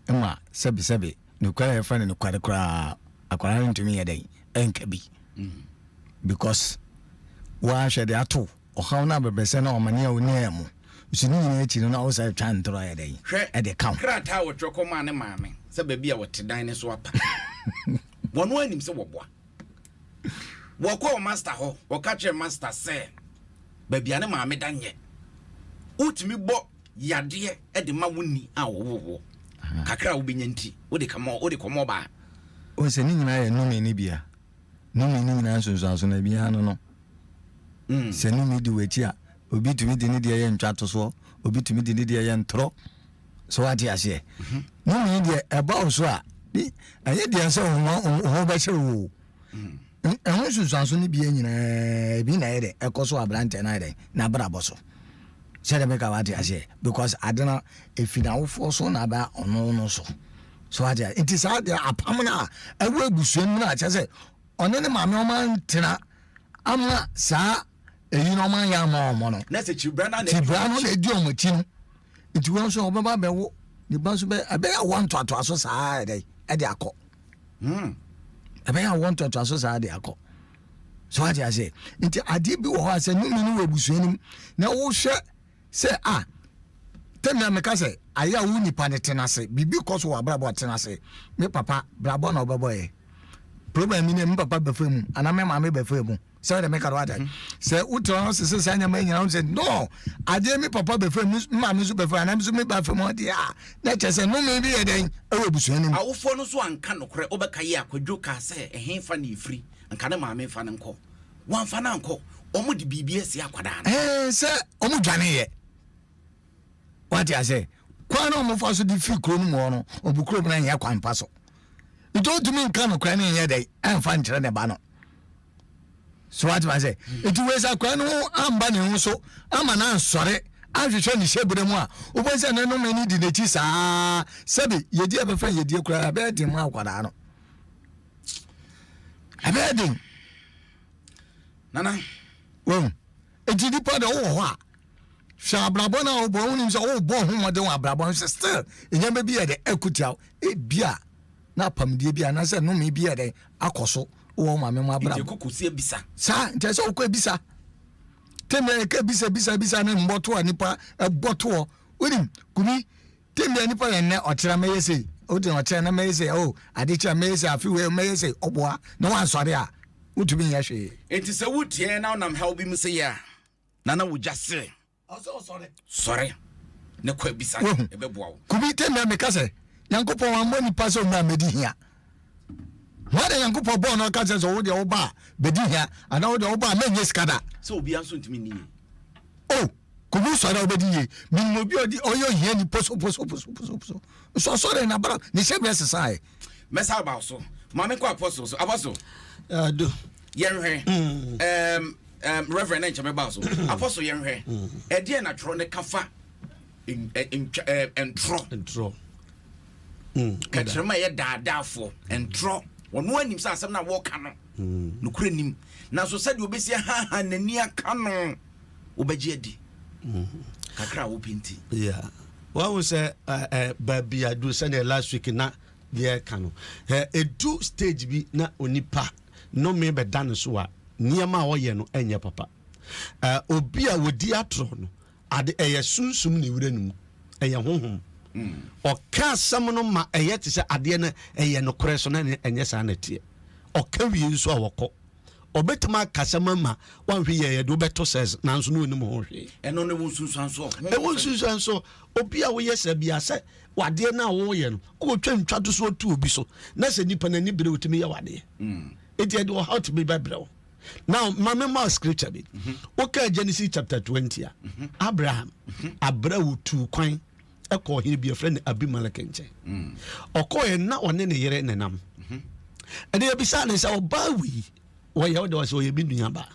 Ɛma sɛbe sɛbe nokware a yɛfrɛ no nokware koraa akwadaa no ntumi yɛ dɛn ɛnka bi. Mm. Because woahwɛ de ato Ɔhaw no abɛbrɛsɛ ne ɔmane a ɔnyaa mu. Nso ne nyinaa akyi no na ɔsan twa ntorɔ yɛ dɛn? Hwɛ Ɛde ka ho. krataa a wɔtwerɛ kɔmaa ne maame sɛ baabi a wɔte dan no so apa. Wɔn ara nim sɛ wɔboa. Wɔkɔɔ masta hɔ, wɔka kyerɛɛ masta sɛ baabi a ne maame da nyɛ. Wotumi bɔ yadeɛ de ma wo ni a wɔwoo woɔ. Kakra a wobɛnya nti, wode kama wode kɔma ɔbaa. Wohu sɛ ne nyinaa yɛ nnome no bi a. Nnome no nyinaa nsunsuanso no, ebi ara no no. Sɛ nnome di w'akyi a, obi tumi de ne deɛ yɛ ntwatosoɔ, obi tumi de ne deɛ yɛ ntorɔ. So wate aseɛ? Mhm. Nnome deɛ ɛba wo so a, ɛnyɛ deɛ sɛ wo ho bɛhyere wo o. Mm. Ɛho nsunsuanso no bia nyinaa ebi na ɛyɛ dɛ ɛkɔ so aberanteɛ no ayɛ dɛ n'abrabɔ so. Sɛdeɛ meka wate aseɛ because ade no ɛfi n'awofoɔ so na aba ɔno no so. So wate aseɛ nti saa deɛ apam no a ɛwɔ abusua no mu no a kyerɛ sɛ ɔne ne maame ɔma ntena ama saa eyi na ɔma yɛ ama ɔmo no. Na sɛ kyibra no na kyibra no na edi ɔmo akyi no nti wɔn nso ɔbɛba abɛwo ne ba nso bɛ ɛbɛyɛ awɔ ntoatoa so saa ɛdɛ ɛde akɔ hmm. ɛbɛyɛ awɔ ntoatoa so saa ɛde akɔ so ate ase nti adeɛ bi wɔ hɔ a sɛ numi no wɔ abusua no mu na wohwɛ Sɛ a, tɛm a meka sɛ ayɛ a wo nipa no tena ase, biribi kɔ so wɔ abrabɔ a tena ase. Me papa, brabɔ na ɔbɛbɔ yɛ. Problem bi ne me papa bɛfa mu anaa me maame bɛfa mu. Sɛ wode meka no wata sɛ wotena hɔ sese saa nneɛma nyina wo sɛ no adeɛ me papa bɛfɛ mu maame nso bɛfɛ anaa nso me ba fɛ mu adeɛ a na kyerɛ sɛ nnome bi yɛ dɛn ɛwɔ abusua no mu. Awofoɔ no nso anka nokorɛ wobɛka yɛ a Kwadwo kaa sɛ ɛhe fa na ɛfiri nka ne maame mfa no nkɔ wamfa no ankɔ wɔn de biribi asie akwadaa no. Ɛɛ sɛ wɔn dwaneeɛ. Wate ase? Kwan na wɔfa so de firi kuro no mu hɔ no, ɔbu kurom no nyɛ kwan pa so. Nti ɔntumi nka nokorɛ no nyɛ dɛn ɛmfa nkyerɛ ne ba no. So wate ase? Nti wei sɛ akwadaa no ho amba ne ho so ama no ansɔre anhwehwɛ ne hyɛberɛ mu a, wobɛhu sɛ ne nnome no di n'akyi saa sɛbe yɛdi a bɛfa yɛdie koraa ɛbɛyɛ den ma akwadaa no. Ɛbɛyɛ den. Nana. Wɔn. Nti nipa deɛ wowɔ hɔ a hwɛ abrabɔ no a wobɔ wonim sɛ wobɔ ho mmɔden wɔ abrabɔ no sɛ still nneɛma bi yɛ dɛ akutia wo ebia na apamdeɛ bi anaasɛ nnome bi yɛ dɛ akɔ so wɔ wo maame mu abrabɔ kɔkɔsi abisa saa nti sɛ wokɔ abisa tɛmia yɛka bisa bisa bisa ne mbɔto a nipa ɛbɔtoɔ wonim kumi tɛmia nipa yɛ nnɛ ɔkyerɛ mɛyɛ sei wode ɔkyerɛ na mɛyɛ sei o ade kyerɛ mɛyɛ sei afe wei mɛyɛ sei ɔboa na wansɔre a wotumi nyɛ hwee. Enti sɛ wotie na wonam haw bi mu sɛ yɛ a na na wogya se sɔre ne kɔ abisa ɛbɛboa wo. Kubi tɛmia meka sɛ Nyankopɔn wammɔ nipa sɛ ɔmmra mmɛdi hia. Hwan na Nyankopɔn bɔɔ no ɔka kyerɛ sɛ wo deɛ woba a bɛdi hia anaa wo deɛ woba a mɛnyɛ sika da. Sɛ obiara nso ntumi nni yie. Oh, Kubi sɔre a wobɛdi yie. Menim obi a ɔdi ɔyɛ ohiani posoposoposoposo nso ɔsɔre na bara ne hyɛberɛ sesaeɛ. Mɛsa aba wo so. Ma menkɔ apostle so. Apostle. Ado. Yɛnhwɛ. Um, um, Reverend na nkyɛn mɛba so. Apostle yɛnhwɛ. Ɛdeɛ na twerɛ ne ka fa ntorɔ. Ntorɔ. Kɛkyerɛma ɛyɛ daadaafoɔ. Ntorɔ. Wɔn anim sɛ asɛm na wɔka no. Nokorɛ nim. Nanso sɛdeɛ obɛsi ahaha n'ani aka no, wobɛgye adi. Kakra a wopɛ nti. Yeah. Wahu sɛ baabi aduru sɛdeɛ last week na yɛreka no ɛdu stage bi na onipa nnome bɛda no so a nneɛma a ɔyɛ no ɛnyɛ papa. Obi a wɔdi atorɔ no ade ɛyɛ sunsum na ewura ne mu ɛyɛ honhom. Ɔka asɛm no ma ɛyɛ te sɛ adeɛ no ɛyɛ nokorɛ so na ɛnyɛ saa na ɛteɛ. Ɔka wie nso a wɔkɔ. Ɔbɛtumi aka asɛm ama wanhwɛ yie a yɛde wobɛto sɛs nanso na ɔnim ho hwee. Ɛno no ɛwɔ nsunsuansoɔ. Ɛwɔ nsunsuansoɔ. Obi a woyɛ saa biara sɛ wadeɛ no a woyɛ no wotwa ntwa to so to obi so na sɛ nipa no ani bere wotumi yɛ wadeɛ. Enti ɛde ɔhaw tumi bɛbrɛ wo. Now ma me ma scripture bi. Wokaa Genesis chapter 20 a Abraham abrɛ wotuu kwan ɛkɔ ɔhene bi ɛfrɛ no Abimelek nkyɛn. Ɔkɔɛ na ɔne ne yere nenam. Ɛde ebisa ne sɛ ɔbaa wei wɔyɛ wode ɔsɛ ɔyɛ me nuabaa.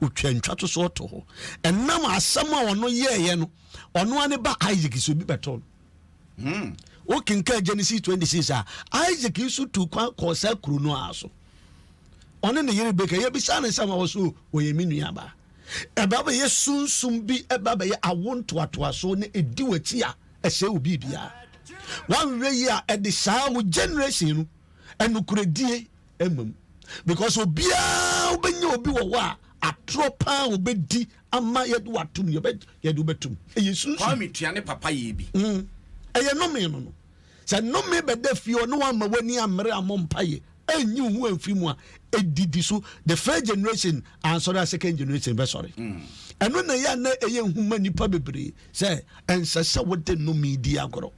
Otwa ntwa to so ɔto hɔ. Ɛnam asɛm a ɔno yɛɛyɛ no ɔno ne ba Isaac so obi bɛtɔ no. Wokenkan Genesis 26 a Isaac nso tu kwan kɔɔ saa kuro no ara so. Ɔne ne yere Rebeka yɛbisa ne sɛ ma wɔ so ɔyɛ me nuabaa. Ɛba bɛyɛ sunsum bi ɛba bɛyɛ awo ntoatoasoɔ na ɛdi w'akyi a ɛsɛe wo biribiara. Wanhwɛ yi a ɛde saa wo generation no ɛnokorɛdie ɛma mu because obiara wobɛnya obi wɔ hɔ a atorɔ paa wobɛdi ama yɛde watom yɛde wobɛtom ɛyɛ sunsum. Kwame tua ne papa yɛ bi. Ɛyɛ nnome no no sɛ nnome bɛda fie hɔ ne wamma w'ani ammere ammɔ mpaeɛ anyi wo ho amfiri mu a ɛdidi so the first generation ansɔre a second generation bɛsɔre. Ɛno na ɛyɛ a na ɛyɛ hu ma nnipa bebree sɛ ɛnsɛ sɛ wode nnome di agorɔ.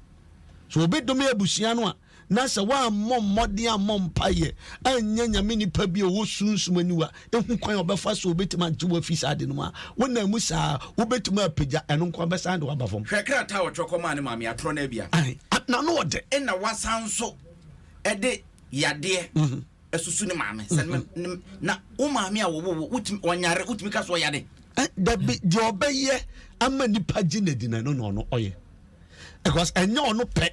So obi dome abusua no a na sɛ woammɔ mmɔden ammɔ mpaeɛ annya Nyame nipa bi a ɔwɔ sunsum aniwa ɛhu kwan a ɔbɛfa so ɔbɛtumi agye wo afi saa ade no mu a, wonam mu saa wobɛtumi apagya ɛno nko bɛsan de woaba fam. Hwɛ krataa a ɔtwerɛ kɔmaa ne maame, atorɔ no abia. Ae, n'ano ɔdɛ. Ɛna wasan nso de yadeɛ asusu ne maame sɛ na wo maame a wɔwo wo wotumi ɔnyare wotumi ka so ɔyare. Dabi deɛ ɔbɛyɛ ama nipa gye n'adi na ɛno na ɔno ɔyɛ because ɛnyɛ ɔno pɛ.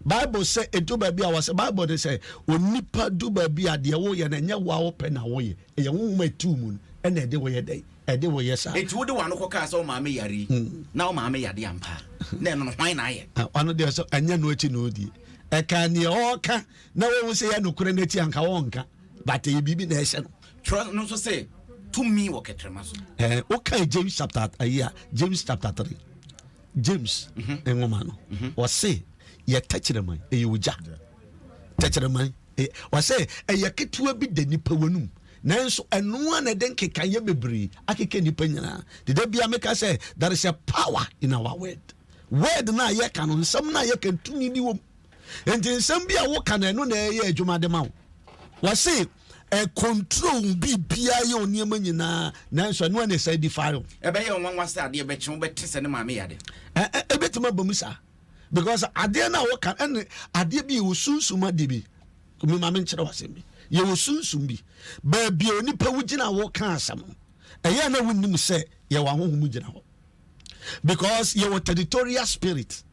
Bible sɛ edu baabi a wɔsɛ Bible de sɛ onipa du baabi a deɛ woyɛ no ɛnyɛ wo a wopɛ na woyɛ ɛyɛ honhom a ɛtu mu no ɛna ɛde woyɛ dɛn ɛde woyɛ saa. Enti wode w'ano kɔkaa sɛ wo maame yare yi na wo maame yade ampa a na ɛno no hwan na ayɛ? Ɔno deɛ sɛ ɛnyɛ no akyi na ɔdie ɛka neɛ ɔɔka na wɔhu sɛ yɛ nokorɛ no akyi anka wɔnka but ɛyɛ biribi na ɛhyɛ no. Twerɛ no nso sɛ tumi wɔ kɛtrɛma so. Ɛɛ wokae James chapter ayi a James chapter 3 James nwoma no ɔse yɛ tɛkyerɛman ɛyɛ ogya tɛkyerɛman ɔsɛ ɛyɛ ketewa bi da nipa w'anum. Nanso ɛno ara na ɛde nkekaeɛ bebree akeka nnipa nyinaa. Nti da biara meka sɛ there is a power in our word. Word no a yɛka no, nsɛm no a yɛka no, tumi bi wɔ mu. Nti nsɛm bi a woka no, ɛno na ɛyɛ adwuma de ma wo. Wɔse ɛ control biribiara yɛ nneɛma nyinaa, nanso ɛno na ɛsan defy wo. Ɛbɛyɛ nwanwa sɛ adeɛ bɛkye wobɛte sɛ ne maame yare. Ɛbɛtumi aba mu saa because adeɛ no a woka ɛne adeɛ bi yɛwɔ sunsum adeɛ bi. Me ma menkyerɛ wo asɛm bi. Yɛwɔ sunsum bi. Baabi a onipa wogyina a woka asɛm no, ɛyɛ na wonnim sɛ yɛwɔ ahonhom gyina hɔ. Because yɛwɔ territorial spirit.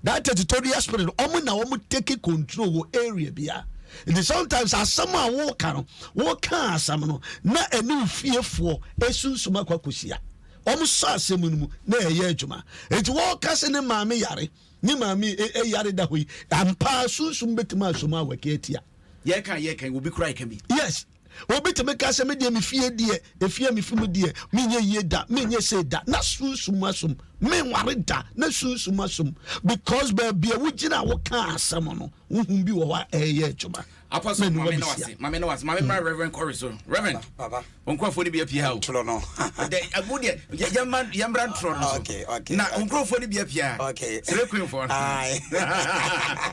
That territorial spirit, ɔmo na ɔmo take control wɔ area bia. Nti sometimes asɛm a woka no, woka asɛm no, na ɛne wo fiefoɔ esunsum akɔ akɔhyia. Ɔmo sɔ asɛm no mu na ɛyɛ adwuma. Nti wɔka sɛ ne maame yare, ne maame yare da hɔ yi, ampa sunsum bɛtumi asom a wɔka atia. Yɛka yɛka obi kura yɛka bi. Yes. Obi tumi ka sɛ me deɛ me fie deɛ, efie a mefi mu deɛ, menyɛ yie da, menyɛ sei da, na sunsum asom, menware da, na sunsum asom, because baabi a wogyina a woka asɛm no, honhom bi wɔ hɔ a ɛreyɛ adwuma. Apostle, maame na wase, maame na wase, maame mra Reverend Corey so. Reverend, Papa. Nkurɔfoɔ no bi apia ha o. Ntorɔ no. Dɛ, agu deɛ, yɛmma yɛmmra ntorɔ no so. Okay, okay. Na nkurɔfoɔ no bi apia. Okay. Sere queen foɔ no. Aye.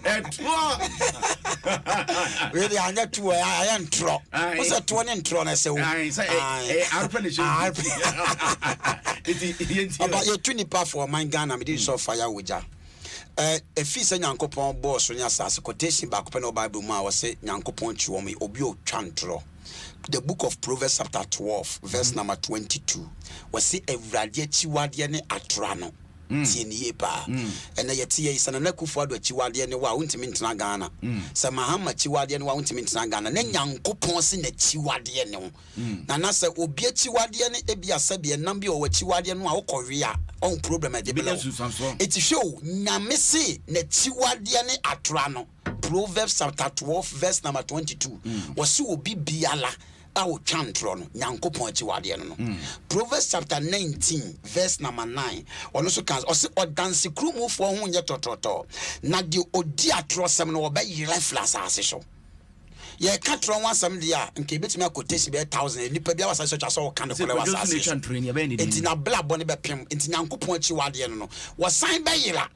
Ɛtoɔ. Wei deɛ anyɛ toɔ, ayɛ ntorɔ. Aye. Wo sɛ toɔ ne ntorɔ no ɛsɛ wo. Aye, sɛ ɛ arepɛ ne hyɛ. Nti yɛntie. Papa, yɛtu nipa fo ɔman Ghana, mede nsɔ fa ya wogya. Ɛfii sɛ Nyankopɔn bɔɔ soro ne asase, quotation baako pɛ na ɛwɔ Bible mu a wɔse Nyankopɔn kyi wɔn, obi a ɔtwa ntorɔ. The book of Proverbs chapter 12 verse number 22, wɔse Awurade akyiwadeɛ ne atorɔ ano. Tie no yie paa. Ɛnɛ yɛte yɛ yi, sɛ Nana Akufo Addo akyiwadeɛ ne wo a, wontumi ntena Ghana. Sɛ Mahama akyiwadeɛ ne wo a, wontumi ntena Ghana. Na Nyankopɔn se n'akyiwadeɛ ne wo. Nana sɛ obi akyiwadeɛ ne ebia sɛbi ɛnam bi wɔ w'akyiwadeɛ no a wokɔ we a ɔhu problem a ɛde brɛ wo. Eti hwɛ o, Nyame se n'akyiwadeɛ ne atorɔ ano. Proverbs chapter 12 verse number 22 wɔse obi biara a ɔtwa ntorɔ no Nyankopɔn akyiwadeɛ no no. Proverbs chapter 19 verse number 9 ɔno nso ka ɔse ɔdansekurumufoɔ ho nyɛ tɔtrɔtɔɔ na deɛ ɔdi atorɔsɛm no ɔbɛyera afiri asase so. Yɛreka torɔ ho asɛm deɛ a, nka yɛbɛtumi akɔtesi bɛyɛ thousand. Nnipa biara wɔ asase so atwa sɛ ɔka nokorɛ wɔ asase so. Enti n'abrabɔ no bɛpem. Enti Nyankopɔn akyiwadeɛ no no, wɔsan bɛyera.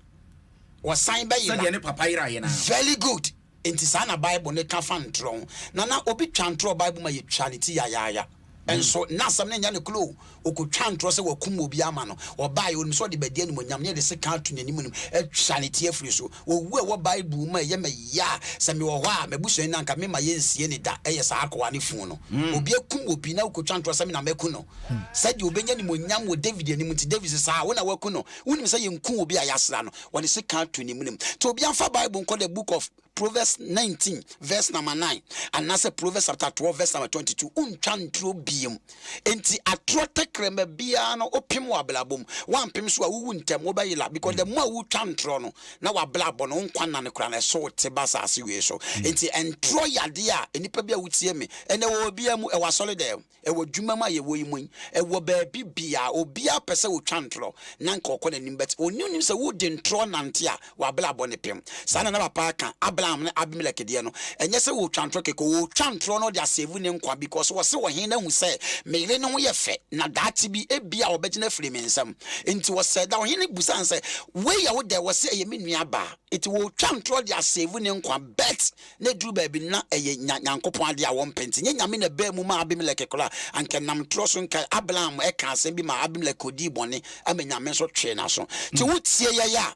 Wɔsan bɛyera. Sɛdeɛ ne papa yeraeɛ no ara. Very good. Enti saa na Bible no ka fa ntorɔ ho. Nana, obi twa ntorɔ wɔ Bible mu a, yɛtwa ne ti yayaaya. Nso na asɛm no nyɛ nokorɛ o. Ɔkɔtwaa ntorɔ sɛ wakum obi ama no. Ɔbaeɛ, ɔnim sɛ ɔde bɛdi animuonyam, na yɛde sekan ato n'anim anim atwa ne ti afiri so. Owu a ɛwɔ Bible mu a ɛyɛ me ya a, sɛ mewɔ hɔ a, m'abusuani no anka memma yɛnsie no da, yɛ saa akoa no funu no. Obi akum obi na wokɔtwa ntorɔ sɛ me na maku no. Sɛdeɛ ɔbɛnya animuonyam wɔ David anim nti, David se, Saa, wo na woaku no. Wonim sɛ yɛnkum obi a yɛasra no. Wɔde sekan ato ne menem. Nti obiara mfa Bible nkɔ the book of Proverbs 19 verse number 9 anaasɛ Proverbs chapter 12 verse number 22, wontwa ntorɔ biom. Enti atorɔ tɛkrɛma biara no wopem wɔ abrabɔ mu, woampem so a wowu ntɛm, wobɛyera because the more a wotwa ntorɔ no na w'abrabɔ no wo nkwa nna no koraa no ɛso te ba asase wei so. Enti ntorɔ yɛ adeɛ a nnipa bi a wotie me ɛnɛ wɔ obiara mu, ɛwɔ asɔre dɛm, Ɛwɔ adwuma mu a yɛwɔ yi mu yi, ɛwɔ baabi biaa, obiaa pɛ sɛ ɔtwa ntorɔ na nka ɔkɔ n'anim but ɔnni nim sɛ wode ntorɔ nante a w'abrabɔ no pem. Saa na na papa aka Abraham ne Abimelek deɛ no, ɛnyɛ sɛ ɔretwa ntorɔ kɛkɛ, ɔretwa ntorɔ na ɔde asave ne nkwa because ɔse ɔhene no ahu sɛ me yere no ho yɛ fɛ na daakye bi ebia ɔbɛgye no afiri me nsam. Nti ɔsɛɛ da ɔhene no busaa no sɛ wei yɛ wo dɛn? Ɔse ɛyɛ me nua baa. Nti ɔretwa ntorɔ de asave ne nkwa but Na eduru baabi no, na ɛyɛ nya Nyankopɔn ade a wɔmpɛ nti. Nyɛ Nyame na ɛbaa mu maa Abimelek koraa a, anka ɛnam ntorɔ so nka Abraham ɛkaa asɛm bi maa Abimelek kɔdii bɔne ama Nyame nso twee n'aso. Nti wo tie yɛn a,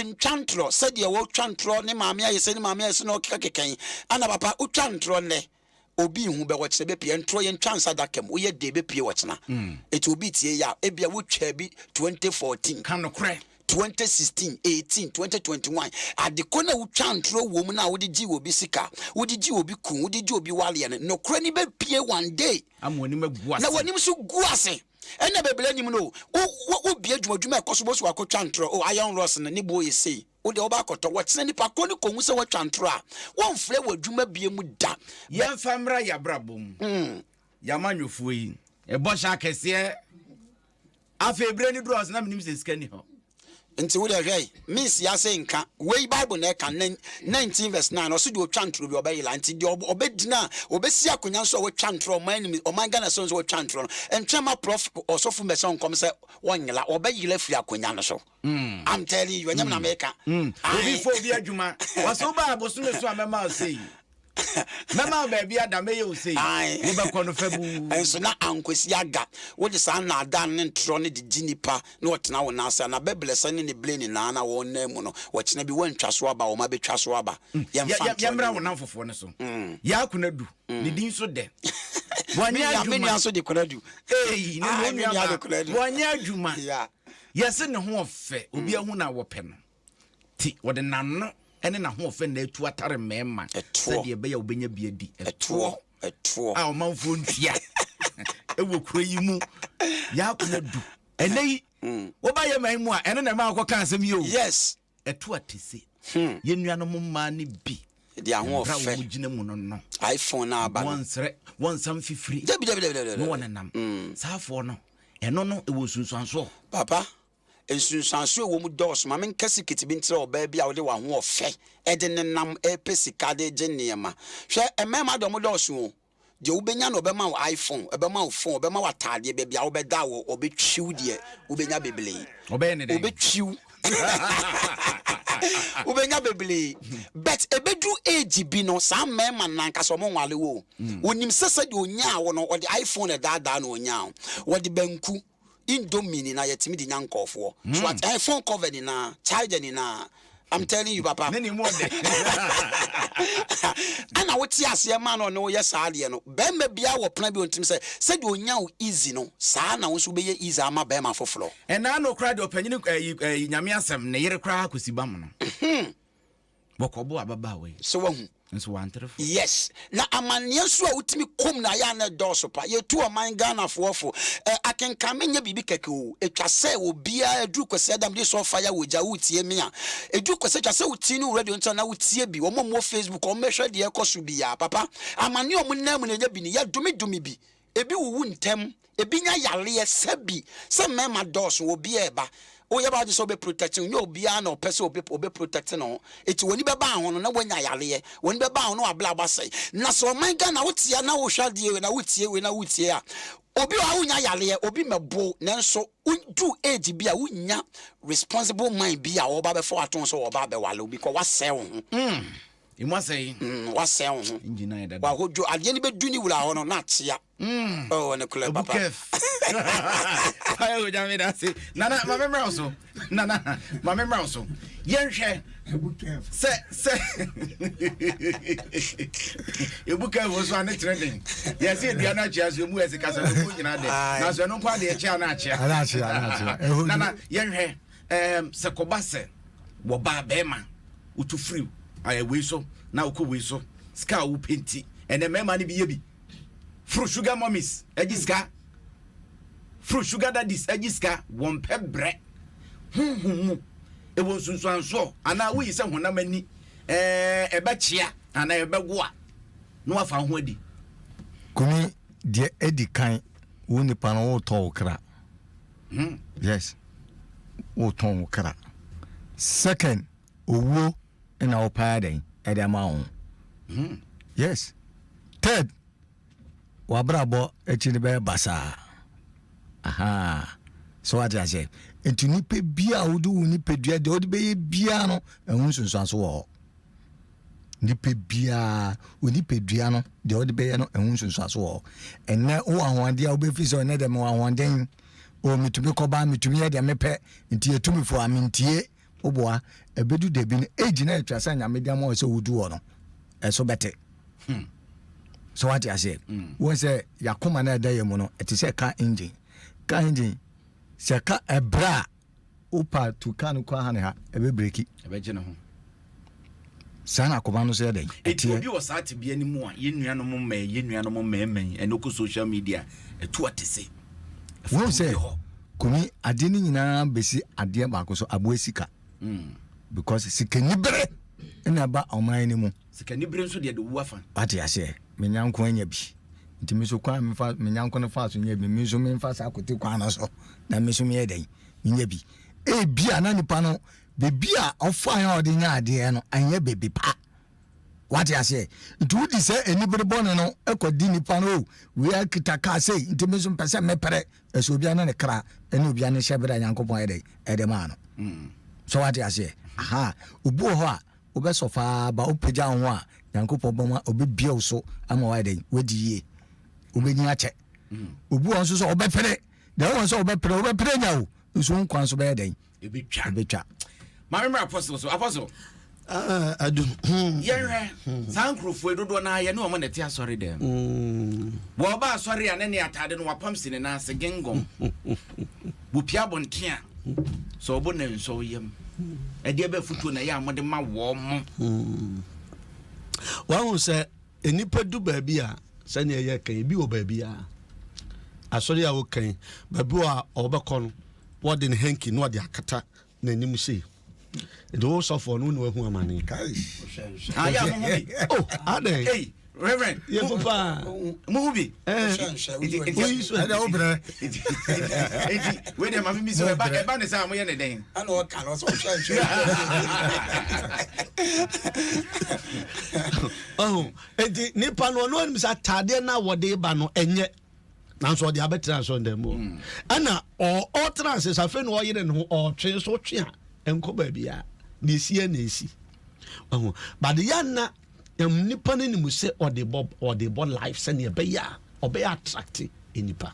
ntwa ntorɔ sɛdeɛ wɔtwa ntorɔ, ne maame ayɛ sei, ne maame ayɛ sei na ɔkeka keka yi. Ana papa, wotwa ntorɔ nnɛ, obi nhu bɛ, ɔkyena bɛpue. Ntorɔ yɛntwa nsa adaka mu, woyɛ dee bɛpue ɔkyena. Nti obi tie yɛ a, ebia wotwaa bi 2014. Ka nokorɛ. 2016, 18, 2021, ade ko no a wotwaa ntorɔ wɔ mu no a wode gyee obi sika, wode gyee obi kun, wode gyee obi waleɛ no, nokorɛ no bɛpue one day. Ama w'anim agu ase. Na w'anim nso gu ase. Ɛnna bebree anim no o, wo, wo, wobie adwuma, adwuma a ɛkɔ so, wobɛhu sɛ wakɔtwa ntorɔ, o, iron rods no, ne boɔ yɛ sei, wo deɛ wobɛ akɔtɔ, wɔkyena nipa korɔ no kɔhu sɛ woatwa ntorɔ a, wɔmfrɛ wo adwuma bie mu da. Bɛ. Yɛmfa mmra y'abrabɔ mu, y'amanyɔfoɔ yi, bɔhyɛ akɛseɛ. Afei berɛ no duru a ɔse na menim sɛ sika nni hɔ. Nti wo deɛ hwɛ, mensi ase nka. Wei Bible na ɛka, 19 verse 9, ɔse deɛ ɔtwa ntorɔ bi ɔbɛyela. Nti deɛ ɔbɛgyina a, ɔbɛsi akonya nso a watwa ntorɔ, ɔman nim, ɔman Ghana so nso watwa ntorɔ no, ntwɛn ma prɔf, ɔsɔfo mmɛhyɛ nkɔm sɛ wɔnyela, ɔbɛyela afiri akonya no so. I'm telling you, ɛnyɛ me na meka. Obi fa obi adwuma, ɔse wobaa abosome so a mɛma wo sei. Mɛma wo baabi ada, mɛyɛ wo sei, wobɛkɔ no fabuu. Nso na ankwasi aga. Wode saa nnaadaa no ne ntorɔ no de gye nnipa na wɔtena wo nan ase a, na bɛbrɛsɛ ne ne bere nyinaa na wɔn nan mu no, wɔkyena bi woantwa so aba, wɔn abɛtwa so aba. Yɛmfa ntorɔ Yɛmmra ne wo nnamfofoɔ no so. Yaa Konadu, ne din nso dɛ. Me Wanyɛ nua, me adwuma. nua nso de Konadu. Ei, ne Ae, ne me nua nua de baa. Konadu. Wanyɛ adwuma. Yeah. Yɛse ne ho ɔfɛ, obi ahu no a wɔpɛ no. Ti, wɔde n'ano ne n'ahoɔfɛ na atu atare mmarima sɛdeɛ ɛbɛyɛ a wɔbɛnya bi adi. Ɛtoɔ a ɔmanfoɔ ntua wɔ kuro yi mu. Yɛakona du. Ɛnɛ yi, mm. woba yɛ man mu a, ɛno na ɛma akɔka asɛm yi o. Yes. Ɛto atese. Hmm. Yɛn nuanom mmaa no bi. De ahoɔfɛ. Wɔn gyina mu no no. iPhone na aba no. Wɔn nsrɛ, wɔn nsam fifiri. Dabi dabi dabi dabi. Ne wɔn nenam. Mm. Saafoɔ no, ɛno no ɛwɔ nsunsuansoɔ. Papa. Nsunsuanso a ɛwɔ mu dɔɔso. Ma menka sikiti bi nkyerɛ ɔbaa bi a wode w'ahoɔfɛ de nenam repɛ sika de regye nneɛma. Hwɛ, mmarima deɛ wɔdɔɔso o. Deɛ wobɛnya no, ɔbɛma wo iPhone, ɔbɛma wo phone, ɔbɛma wo ataadeɛ, baabi a wobɛda wɔ, ɔbɛtwi wo deɛ, wobɛnya bebree. Ɔbɛyɛ ne dɛn? Ɔbɛtwi wo. Wobɛnya bebree. But ɛbɛduru age bi no, saa mmarima no ankasa wɔn nwale wo o. Wɔnim sɛ sɛdeɛ ɔnyaa wo no, ɔde iPhone na ɛdaadaa na ɔnyaa wo. Wɔde banku. Indomie nyinaa yɛtumi de nya nkɔɔfoɔ. So at eh, phone cover nyinaa, charger nyinaa. I'm telling you papa. Ne ne mu ɔdɛ. Ɛna wote aseɛ ma na ɔne woyɛ saa adeɛ no. Bɛrima biara wɔ plan bi ɔntim sɛ sɛdeɛ ɔnya wo easy no, saa na wo nso wobɛyɛ easy ama bɛrima foforɔ. Ɛnaa no koraa deɛ ɔpanyini ɛyi ɛyi nyame asɛm ne yere koraa kɔsi bam no. Wɔkɔbɔɔ ababaawa yi. So wahu? Nso wantere fo. Yes. Na amanneɛ nso a wotumi kom no ayɛ a na ɛdɔɔso pa. Yɛtu ɔman Ghanafoɔ fo. Ɛ, akenkan menyɛ biribi kɛkɛ o. Ɛtwa sɛ obiara, ɛduru Kwasiada mede sɔ fire wɔ gya, woretie me a, ɛduru Kwasiada ɛtwa sɛ wotie ne wo radio nkyɛn na wotie bi. Wɔn a wɔwɔ Facebook, wɔmmɛhwɛ deɛ ɛrekɔ so biara. Papa, amanneɛ a wɔnam mu no ɛnyɛ bi ni. Yɛdomedome bi. Ebi wuwu ntɛm, ebi nya yareɛ, sɛbi, sɛ mmarima dɔɔso, obi reba, woyɛ w'adwene sɛ wobɛ protect no, nyɛ obiara na ɔpɛ sɛ ɔbɛ protect ne ho, eti w'ani bɛba ho no na wanya yareɛ, w'ani bɛba ho na w'abrabɔ asɛe. Na sɛ ɔman Ghana wote ha na wohwɛ adeɛ wei na wotie wei na wotie a, obi wɔ ha wonya yareɛ, obi mmɛbo wo, nanso wodu age bi a wonnya responsible mind bi a ɔreba abɛfa wo ato ho sɛ ɔreba abɛware wo because woasɛe wo ho. Emu asɛe. Mm, wasɛe wo ho. Engine ayɛ dada. Wahodwo adeɛ no bɛdu ne wura hɔ no na akyea. Mm. Oh, ne kula papa. Kef. Fire go jam da se. Nana, ma me mra so. Nana, ma me mra so. Yɛnhwɛ. Sɛ sɛ Ebu kef so ane kyerɛ den. Yɛse edua no akyea so emu ɛse kasa no mu nyina de. Na so ɛno nko ade ɛkyea na akyea. Ana akyea, ana akyea. Nana, yɛnhwɛ. Um, sɛ kɔba sɛ wɔbaa bɛrima wotu firi ayɛ wei so na wokɔ wei so sika a wopɛ nti ɛnɛ mmarima no bi yɛ bi foro sugar mummies agye sika foro sugar daddies agye sika wɔn pɛ brɛ honhom mu ɛwɔ nsunsuansoɔ anaa woyi sɛ honam ani ɛɛ ɛbɛkyea anaa ɛbɛgo a na wafa ho adi. Kumi deɛ edi kan wo nipa no wotɔ wo kra. Hmm. Yes. Wotɔn wo kra. Second, owuo na wopaa dɛn ɛde ama wo ho. Hmm. Yes. Third, w'abrabɔ akyi no bɛyɛ basaa. Aha. So wate aseɛ. Nti nipa bi a wode wo nipadua deɛ wode bɛyɛ biara no ɛho nsunsuanso wɔ hɔ. Nipa biara, wo nipadua no, deɛ wode bɛyɛ no, ɛho nsunsuanso wɔ hɔ. Ɛnnɛ wowɔ ahoɔden a wobɛfiri sɛ ɛnnɛ deɛ mewɔ ahoɔden, o metumi kɔba, metumi yɛ deɛ mepɛ, nti yɛtu me fo a mentie. Woboa, ɛbɛdu da bi no, age no a ɛtwa sɛ Nyame de ama wo sɛ wodu hɔ no, ɛso bɛte. Hmm. So wate aseɛ? Hmm. Wohu sɛ yɛakoma no a ɛda yɛ mu no, ɛte sɛ car engine. Car engine, sɛ ka ɛbrɛ a, Wopa tu car no kɔ ha ne ha, ɛbɛ breki. Ɛbɛgye ne ho. Saa na akoma no nso yɛ dɛn? Eti obi wɔ saa tebea no mu a, yɛn nuanom mmaa yi, yɛn nuanom mmarima yi, ɛna ɔkɔ social media, ɛtu atese. Wohu sɛ, Kumi, adeɛ no nyinaa bɛsi adeɛ baako so, aboa sika. Mm. Because sikanibere na ɛba ɔman no mu. Sikanibere nso deɛ de wu afa. Wate aseɛ, me nyanko anya bi. Nti me nso kwan a mefa me nyanko no faa so nya bi, me nso memfa saa kote kwan no so na me nso meyɛ dɛn? Menya bi. Ebia na nipa no baabi a ɔfaeɛ a ɔde nya adeɛ no ɛnyɛ baabi pa. Wate aseɛ? Nti wodi sɛ anibere bɔne no kɔdi nipa no, o wei akita kaa sei nti me nso mpɛ sɛ mepere. Ɛsɛ obia ne ne kra ne obia ne hyɛberɛ a Nyankopɔn ayɛ dɛn ɛde maa no. So wate aseɛ? Aha, obi wɔ hɔ a wobɛsɔ faa ba wopagya wo ho a Nyankopɔn bɛma ɔbɛbia wo so ama wayɛ dɛn wadi yie. Wobɛnyin akyɛ. Obi wɔ hɔ nso sɛ ɔbɛpere, deɛ wowɔ sɛ wobɛpere, wobɛpere anya o, nso wo nkwa nso bɛyɛ dɛn? Ebetwa. Ebetwa. Maame mmerɛ apostle so apostle. Ah, adu. Hmm. Yɛhwɛ hmm. saa nkurɔfoɔ yi dodoɔ naa yɛne wɔn na ɛte asɔre dɛm. Hmm. Wɔba asɔre a ne ne ataade no wapam si ne nan ase gengɔm. Wɔpia abɔnten a sɛ ɔbɔ na nsɔ yam. Ɛdeɛ bɛ futuo na ɛyɛ a wɔde ma wɔn mo. Wɔn sɛ Nnipa du baabi a, sɛnea yɛka yi, ebi wɔ baabi a, asɔre a woka yi, baabi wɔ a ɔbɛkɔ no, wɔde ne hanky na ɔde akata n'anim sei. Nti wo sɔfoɔ no, wo na wahu amane. Ah, yeah, mo hu bi. Oh, adɛn? Hey, Reverend. Yɛ hu paa. Mo hu bi. Woyi so. Ɛdɛ wo brɛ. Eti, wei deɛ maame bi sɛ ɛba ɛba ne saa mo yɛ ne dɛn? Ɛna ɔka no ɔsɛ ɔhwɛ nhwɛ. Ɔho eti nipa no ɔno anim sɛ ataadeɛ no a wɔde ba no ɛnyɛ nanso ɔde abɛtena asɔrdan mu hmm. ɛna ɔtena ase sɛ afei na ɔyere ne ho ɔtwe nso twe a ɛnkɔ baabi a na esi na esi ɔho but yɛ na nipa no nim sɛ ɔde bɔ ɔde bɔ life sɛnea ɛbɛyɛ a ɔbɛyɛ attract nipa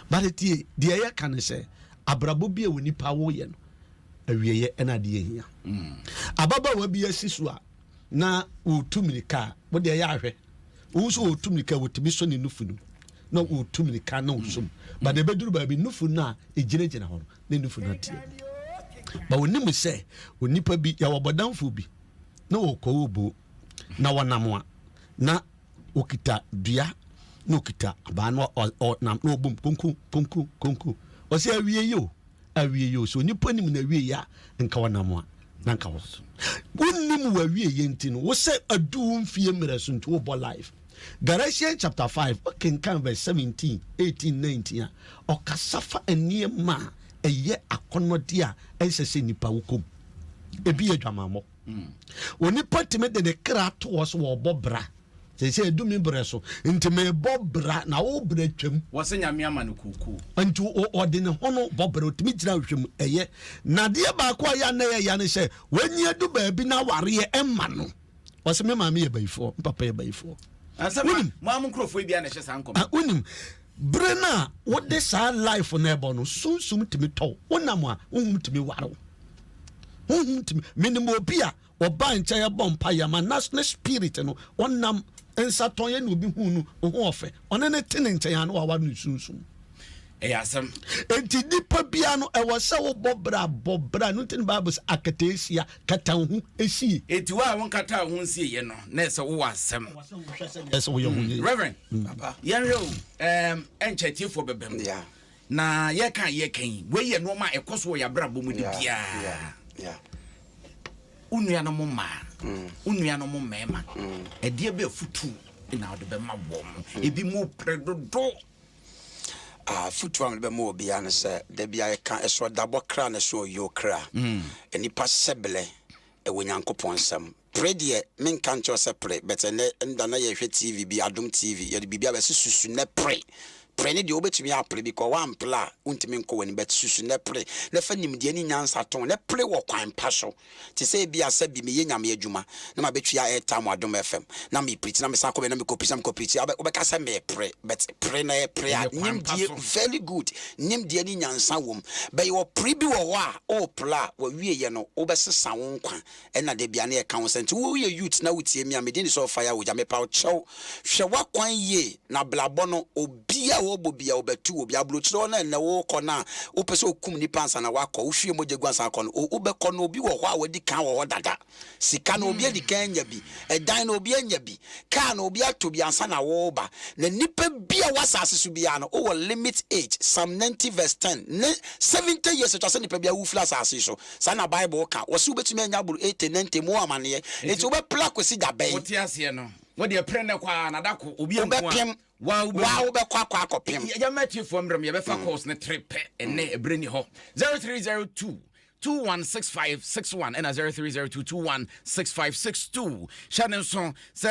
but tie deɛ ɛyɛ ka ne sɛ abrabɔ bi a wɔ nipa wɔyɛ no awieɛ ɛna adeɛ hia hmm. ababaawa bi asi so a na ɔretu mmirika a, wo deɛ yɛ ahwɛ. Wohu sɛ ɔretu mmirika a, wɔtumi sɔ ne nufu no na ɔretu mmirika na ɔsɔ mu. But ɛbɛduru baabi, nufu no a ɛgyinagyina hɔ no, ne nufu no ateɛ mu. But wɔnim sɛ onipa bi, yɛwɔ bɔdamfoɔ bi, na ɔkɔ ɔbo, na wɔnam a, na ɔkita dua, na ɔkita abaa, na ɔnam, na ɔbom konko, konko, konko. Ɔsɛ awie yi o. Awiei o, sɛ onipa nim n'awiei a, nka ɔnam a, na nka wɔ so. Wonnim w'awiei nti no, wo sɛ adu wo mfie mmerɛ so nti wobɔ life. Galatians chapter 5, wokenkan verse 17, 18, 19 a, ɔkasa fa nneɛma a ɛyɛ akɔnnɔdeɛ a ɛnsɛ sɛ nipa wokɔ mu. Ebi yɛ adwamammɔ. Onipa tumi de ne kra to hɔ sɛ wɔbɔ bra. Seesei adu me berɛ so, nti mebɔ bra, na wo berɛ twam. Wɔse Nyame ama no kookoo. Nti ɔde ne ho no bɔ bra, ɔtumi gyina nhwɛ mu, ɛyɛ. Na adeɛ baako a ɛyɛ a na ɛyɛ ya ne sɛ, wanyi adu baabi na awareɛ ɛmma no. Ɔse me maame yɛ bayifoɔ, me papa yɛ bayifoɔ. Ansa ma mo ara mo nkurɔfoɔ yi biara na ɛhyɛ saa nkɔm. Ah, wonim, bere no a wode saa life no ɛbɔ no, sunsum tumi tɔ wo. Wonam a, honhom tumi ware wo. Honhom tumi, menim obi a, Ɔbaa nkyɛn ɛbɔ mpaeɛ ama na ne spirit no ɔnam nsatɔn yɛ na obi hu no ho ɔfɛ ɔne ne te ne nkyɛn a na waware no sunsum. Ɛyɛ asɛm. Enti nipa bia no ɛwɔ sɛ wobɔ bra bɔ bra no nti ne Bible sɛ akataasia kata wo ho sie. Enti wo a wonkataa wo ho nsieɛ no na ɛsɛ wowɔ asɛm. Ɛsɛ woyɛ ho yie. Reverend yɛnhwɛ o ɛɛm ɛnkyɛ atiefoɔ bɛbam na yɛka a yɛka yi wei yɛ nnoɔma a ɛkɔ so wɔ yɛn abrabɔ mu de biara. Wo nuanom mmaa, wo nuanom mmarima, ɛdeɛ bɛ afutuo na wode bɛma wɔn? Ebi mu pere dodo. Afutuo a mede bɛma obiara ne sɛ, da bi a yɛka ɛso ɔdabɔ kra na ɛso ɔyuo kra. Nnipa hyɛberɛ ɛwɔ Nyankopɔn nsam. Pere deɛ menka nkyerɛ wo sɛ pere but ɛnɛ nda na yɛhwɛ TV bi, Adom TV, yɛde biribi aba sɛ susu nɛ pere. Pere ne deɛ wobɛtumi apere because woampere a wontumi nkɔ w'anim but susu nɛ pere na fa nimdeɛ ne nyansa to ho na pere wɔ kwan pa so. Te sɛ ebia sɛ bi meyɛ Nyame adwuma na mabɛtua airtime wɔ Adom FM na me preach na mesan kɔ baabi na mekɔ preach na mekɔ preach a wobɛka sɛ mepere but pere na ɛyɛ pere a Ɛyɛ kwan pa nimdeɛ so. very good nimdeɛ ne nyansa wom but yɛwɔ pere bi wɔ hɔ a wopere a w'awieɛ no wobɛsesa wo nkwa Ɛna da bia na yɛka ho sɛ nti wo yɛ youth na wo tie me a me din de sɛ ɔfire ogya mepa wo kyɛw hwɛ w'akwan yie na abrabɔ no obia ɔbɔ bia ɔbɛtu obi abrokyire hɔ na ɛnɛ wo kɔ na wo pɛ sɛ okum nipa ansa na wakɔ wo hwie mogya gu ansa akɔ no wo bɛkɔ no obi wɔ hɔ a wadi kan wɔ hɔ dada sika no obi adi kan anya bi ɛdan no obi anya bi car no obi atɔ bi ansa na wo ba na nipa bia wɔ asase so biara no wowɔ limit age Psalm 90 verse 10 ne 70 years atwa sɛ nipa bia wu firi asase so Saa na Bible ka. Wɔse wobɛtumi anya aboro 80, 90 mu amaneɛ. Enti wobɛpere akɔsi da bɛn? Wote aseɛ no? Wo deɛ pere ne kɔ a na da ko obi anku a. Wobɛpem. Wa Wa wobɛkɔ akɔ akɔpem. Yɛma atiefoɔ mmerɛ mu yɛbɛfa calls ne tere pɛ ɛnɛ ɛberɛ ni hɔ. 0302 216561 ɛna 0302 216562 hyɛ ne nso sɛ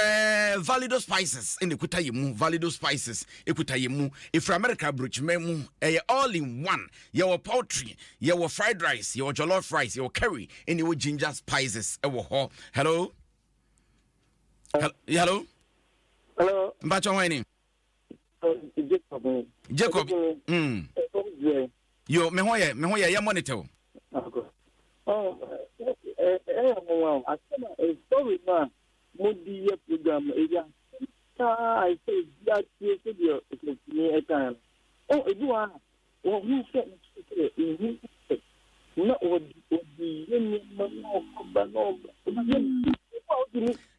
Valido Spices ɛna ɛkuta yɛ mu. Valido Spices ɛkuta yɛ mu ɛfiri America aburokyima mu, ɛyɛ all in one. Yɛwɔ poultry, yɛwɔ fried rice, yɛwɔ jollof rice, yɛwɔ curry, ɛna ɛwɔ ginger spices ɛwɔ hɔ. Hello, hello. Hello. Mpakyɛ, hwan ni? Jacob ni. Jacob. Yo, me ho yɛ, me ho yɛ, yɛ monitor o. Ɛyɛ nwanwa o, asɛm a story no a mode yɛ program no, ɛyɛ asɛm paa a ɛsɛ obi atie sɛdeɛ ɔsɔfoni ɛkae no. Ɔ ebi wɔ a wɔhu sɛ sɛ ehu sɛ na ɔde ɔde yɛ nneɛma na ɔkɔba na ɔba ɔde yɛ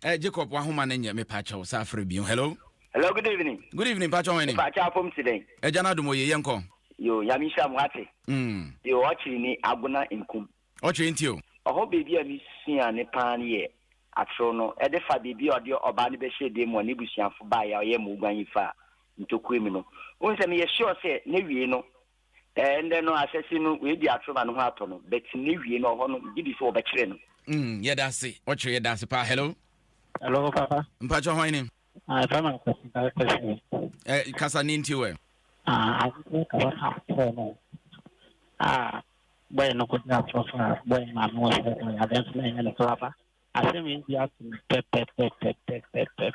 ɔde. Jacob, wahoma no nyɛ, mepa kyɛw sɛ afrɛ bio. Hello. Hello, good evening. Good evening, mpakyɛ, hwan ni? Mpakyɛ, afom ti dɛn? Agya no adom, oye, yɛnkɔ. Yo, Nyame nhyira mo ate. Yo, ɔkyere ni Agona Nkum. Ɔkyere nti o. Ɔhɔ baabi a mesua ne paa no yɛ atoro no ɛde fa baabi a ɔde ɔbaa no bɛhyɛɛ dan mu a n'abusuafo baeɛ a ɔyɛɛ ma oguan yi faa ntokua mu no. Wohu sɛ meyɛ sure sɛ n'awiei no ɛɛ ndɛ no ahyɛse no oedi atoro ma ne ho atɔ no but n'awiei no ɔhɔ no megye di sɛ wɔbɛkyere no. Yɛda ase ɔkyere, yɛda ase paa. Hello. Hello, papa. Mpakyɛ, hwan ni? Ah, ɛfɛ ma kwasi ba kwasi. Kasa ne nti wɛ. Ah, akokɔ kaba atoro no. Ah, bɔyɛ no kɔdi atoro fa bɔyɛ maame wɔ sɛ ɔyɛ adeɛ nso na ɛnyɛ ne so aba. Asɛm yi bi ato me pɛpɛpɛpɛpɛpɛ.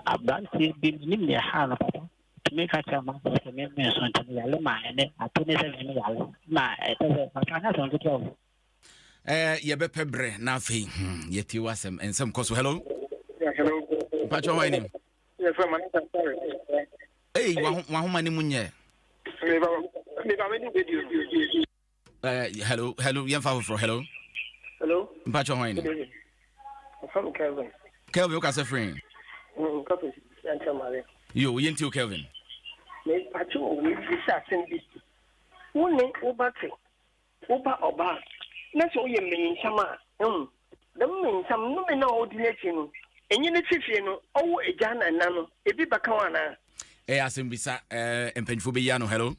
Aberanteɛ bi menim deɛ ɛhaa no papa. Tumi ka kyerɛ amanfoɔ sɛ me me nso nti meyale ma ɛnɛ ato ne sɛ me meyale ma ɛtɛ sɛ papa anyɛ asɛm ketewa o. Yɛbɛpɛ berɛ na afei yɛtie w'asɛm nsɛm kɔ so. Hello. Hello. Mpakyɛ, hwan ni? Yɛfrɛ ma nasa sorry. Ei, wahoma ne mu nyɛ. Meba me ne radio. Hello, hello, yɛmfa foforɔ. Hello. Hello. Mpakyɛ, hwan ni? Ɔfam Kelvin. Kelvin, wokasɛ firi? Kato yankyɛ mare. Yo, yɛnti o, Kelvin. Mepakyɛ o, mebisa asɛm bi. Wo ne wo ba te, wo ba ɔbaa, na sɛ woyɛ mmanyinsɛm a, ehu, dɛm mmanyinsɛm nnome no a ɔdi n'akyi no, enye ne te fie no, ɔwo agya na ɛna no, ebi bɛka wo anaa? Ɛyɛ asɛmbisa, mpanyinfoɔ bɛyi ano. Hello.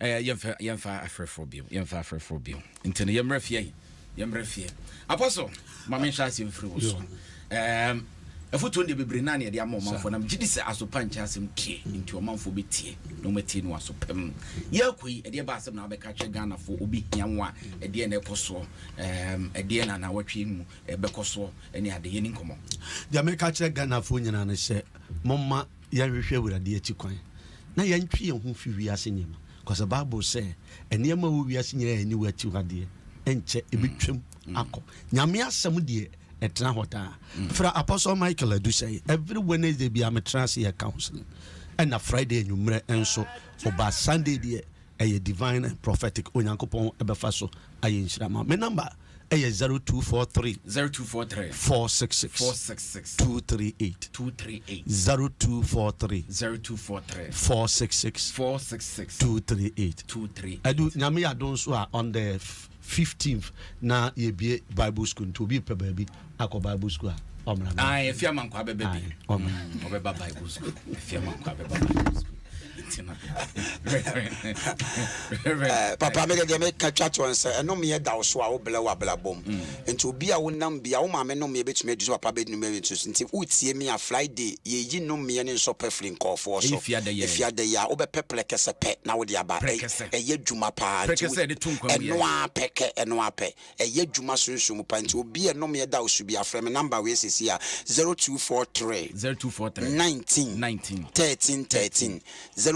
Yɛmfa yɛmfa afrɛfoɔ bio, yɛmfa afrɛfoɔ bio. Nti no yɛmmerɛ fie, yɛmmerɛ fie. Apostle, ma menhyɛ aseɛ mfiri wo so. Afotuo deɛ bebree naa ne yɛde ama ɔmanfoɔ, na megye di sɛ asopa nkyɛ asɛm tie, nti ɔmanfoɔ bɛtie na ɔmatie no aso pam. Yɛakɔ yi, ɛdeɛ ba asɛm na wabɛka kyerɛ Ghanafoɔ, obi hia wo a, ɛdeɛ na ɛkɔ soɔ, ɛdeɛ na nawɔtwe mu ɛbɛkɔ soɔ ɛne ade, yɛni nkɔmmɔ. Deɛ meka kyerɛ Ghanafoɔ nyinaa ne sɛ momma yɛnhwehwɛ Awurade akyi kwan na yɛntwe yɛn ho fi wiase nneɛma, kɔsɛ Bible sɛ nneɛma wɔ wiase nyinaa yɛ aniwa akyiwadeɛ, ɛnkyɛ ɛbɛtwam akɔ. Nyame asɛm deɛ ɛtena hɔ daa. Fra Apostle Michael Adusɛe every Wednesday bia metena ase yɛ counseling, ɛna Friday anwummerɛ nso ɔba. Sunday deɛ ɛyɛ divine and prophetic, Onyankopɔn ɛbɛfa so ayɛ nhyira ma me. Number ɛyɛ 0243 0243 466 466 238. 238. 0243 0243 466 466 238. 238. Ɛdu Nyame yɛ adom so a, on the 15th na yɛbie Bible school, nti obi pɛ baabi akɔ Bible school a, ɔmmra na. Ah, ɛfi amankwa bɛbɛ bi. Aye, ɔmmra. Ɔbɛba Bible school, ɛfi amankwa bɛba Bible school. Nti no Reverend, Papa, mede deɛ meka twa toɔ sɛ ɛnomeɛ da wo so a wobrɛ wɔ abrabɔ mu. Nti obi a wonam bia wo maame nomeɛ bɛtumi adi so, papa bɛnum ɛnto so. Nti wotie me a, Friday yɛyi nomeɛ ne nsɔpɛ firi nkɔɔfoɔ so. Ɛyɛ fiada yɛ. Ɛfiada yi a wobɛpɛ prɛkɛsɛ pɛ na wode aba. Prɛkɛsɛ. Ɛyɛ adwuma paa. Nti Prɛkɛsɛ yɛde to nkwa mu ɛno yɛ. A pɛkɛ, ɛno a pɛ ɛyɛ adwuma sunsum mu pa. Nti obi a ɛnomeɛ da wo so bi afrɛ me number wei sesi a, 0243 0243 19 19 13 13,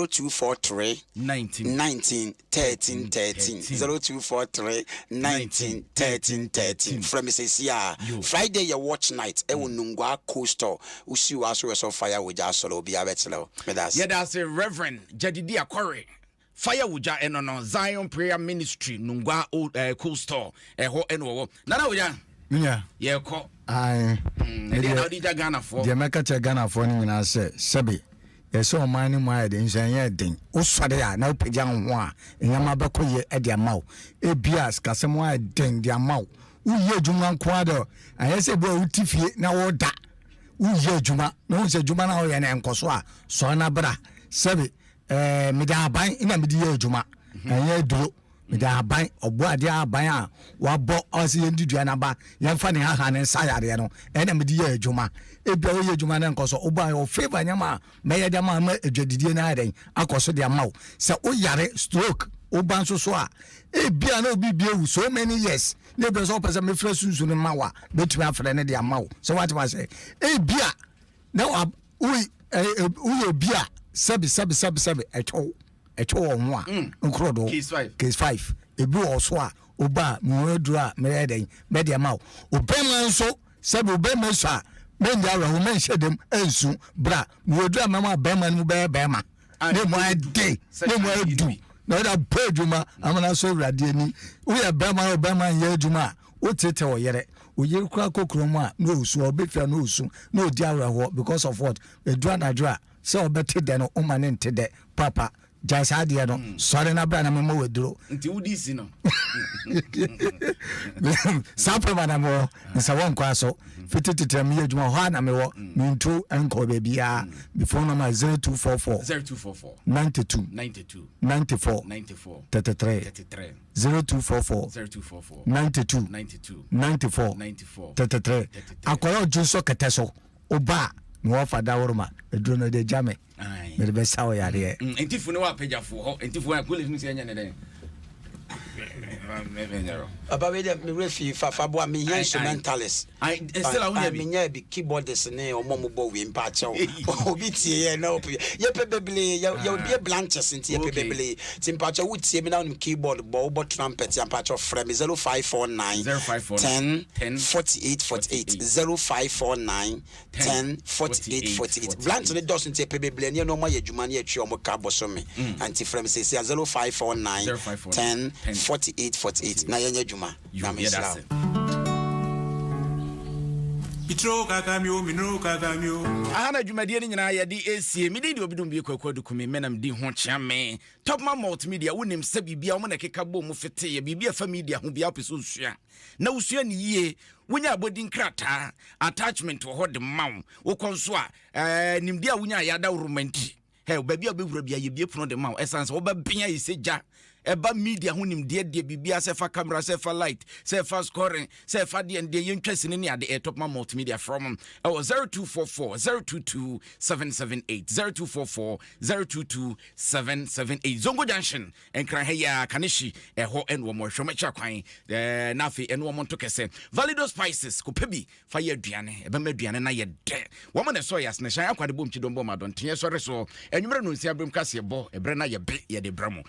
0243 19 19 13 13, 0243 19 13 13. Frɛ me sɛsi a. Yo. Friday yɛ watch night ɛwɔ Nungua Coastal. Wosi wɔ aso wɔ sɛ fire wɔ gya asɔre, obiara bɛkyerɛ wo. Meda ase. Yɛda ase, Reverend Jadidi Akɔre Fire Wogya. Ɛno no Zion Prayer Ministry, Nungua Old Coastal, ɛhɔ ɛna wɔwɔ. Nana Wogya, Minya. yɛkɔ. Ae. Ɛdeɛ na wode gya Ghanafoɔ? Deɛ mɛka kyerɛ Ghanafoɔ no nyinaa sɛ sɛbe yɛsɛ ɔman no mu ayɛ den nso ɛnyɛ den. Wosɔre a na wopagya wo ho a, nneɛma bɛkɔ yie de ama wo. Ebia sikasɛm ayɛ den de ama wo, woyɛ adwuma nko ara dɛ, ɛnyɛ sɛ ebi a wote fie na woda. Woyɛ adwuma na wohu sɛ adwuma no a woyɛ no ɛnkɔ so a, sɔre na bra. Sɛbe ɛɛ mede ahaban na mede yɛ adwuma, ɛnyɛ aduro. Mede ahaban, ɔbɔ adeɛ ahaban a wabɔ ɔsɛ yɛndi dua no aba, yɛmfa ne haha ne nsa yareɛ no, ɛna mede yɛ adwuma. Ebia woyɛ adwuma no ɛnkɔ so, wobɔ a ɔfavour nneɛma a mɛyɛ de ama ama adwadidie no ayɛ dɛn akɔ so de ama wo. Sɛ woyare stroke woba nso so a, ebia na obi bi awu so many years na ebia sɛ wopɛ sɛ mefrɛ sunsun no ma wo a, mɛtumi afrɛ no de ama wo. Sɛ woate ma sɛ ebia na woyɛ obi a sɛbi sɛbi sɛbi sɛbi ɛtwɛw ɛtwɛ wɔn ho a mm. nkorɔdo case five ebi wɔ so a woba a mewɔ aduro a mɛyɛ dɛn mɛde ama wo. Obɛma nso sɛbi obɛma su a mɛndi awerɛho mɛnhyɛ dɛm ɛnsu bra mewɔ aduro a mɛma bɛrima no mu bɛyɛ bɛrima ne mu ayɛ den ne mu ayɛ du na wɔde abɔ adwuma amana so awurade ani. Woyɛ bɛrima na ɔbɛrima nyɛ adwuma a wotete wo yere, wo yere kora kɔ kurom a na ɔsu, ɔbɛfia na ɔsu na ɔdi awerɛhoɔ because of what? Ɛdu anadwo a sɛ ɔbɛte dɛ no woma ne nte dɛ. Papa gyae saa adeɛ no, sɔre na bra na mema waduro. Nti wodi si no. Saa pɛma na mewɔ nsɛ wɔ nkwa so fiti tete na meyɛ adwuma hɔ a na mewɔ mentu nkɔ baabiaa. Me phone number 0244 0244 92 92 94 94 33 33 0244 0244 92 92 94 94 33. Akɔrɔ ɔdwo nso kɛtɛ so woba a mewɔ fa daworoma aduro no de gya me mede bɛsa wo yareɛ. Nti fu ne wɔ apagyafoɔ hɔ nti fu a police no sɛ ɛnyɛ ne dɛn. Papa wei deɛ me werɛ fi fafa boa mehia instrumentalist. Menya bi keyboardist ne ɔmo a ɔmo bɔ wei mpa akyɛw. Obi tie yɛ na ɔpɛ yɛpɛ bebree yɛ yɛ bie branches nti yɛpɛ bebree nti mpa akyɛw wo tie mi na wonim keyboard bɔ wobɔ trumpet yɛ mpa akyɛw frɛ me 0549 10 48 48 0549 10 48 48 Branch no dɔso nti yɛpɛ bebree ɛneɛ na ɔmo ayɛ adwuma ne yɛtwe ɔmo ka bosome nti frɛ me seesei a 0549 10 48 48 na yɛnyɛ adwuma. Nyame nhyira wo. Aha na dwumadie no nyinaa yɛde esie. Me din de Obidum Bie Kwaku Adukumi, me na medi ho kyea me. Topman Multimedia, wonim sɛ biribia wɔn na ɛkeka bɔ mu feteyɛ, biribi a ɛfa media ho biara wopɛ sɛ osua na wosua ne yie, wonya abɔdin krataa, attachment wɔ hɔ de ma wo. Wokɔ nso a, ɛɛ nimdeɛ a wonya yɛ adaworoma nti, hɛ baabi a wobɛwura bia yɛbie pono de ma wo. Ɛsiane sɛ wobɛben ayɛ sɛ gya ɛba media ho nimdeɛ deɛ biribiara sɛ ɛfa camera, sɛ ɛfa light, sɛ ɛfa scoring, sɛ ɛfa deɛ deɛ yɛntwa sini ne ade. Ɛyɛ Topman Multimedia from ɛwɔ 0244 022 778 0244 022 778 Zongo Junction, Nkran ha yi a Kaneshie ɛhɔ ɛne wɔn hwɛ wɔn akyi akwan ɛɛ na afei ɛne wɔn nto kɛsɛ. Valido Spices kɔpɛ bi fa yɛ aduane, ɛbɛma aduane na yɛ dɛ. Wɔn na ɛsɔ yɛ asene hyɛn akwa de bom kyidɔm bom adɔnten ɛsɔre so anwummerɛ no nsia berɛm kaseɛ bɔ ɛberɛ na yɛ be yɛde brɛ mo.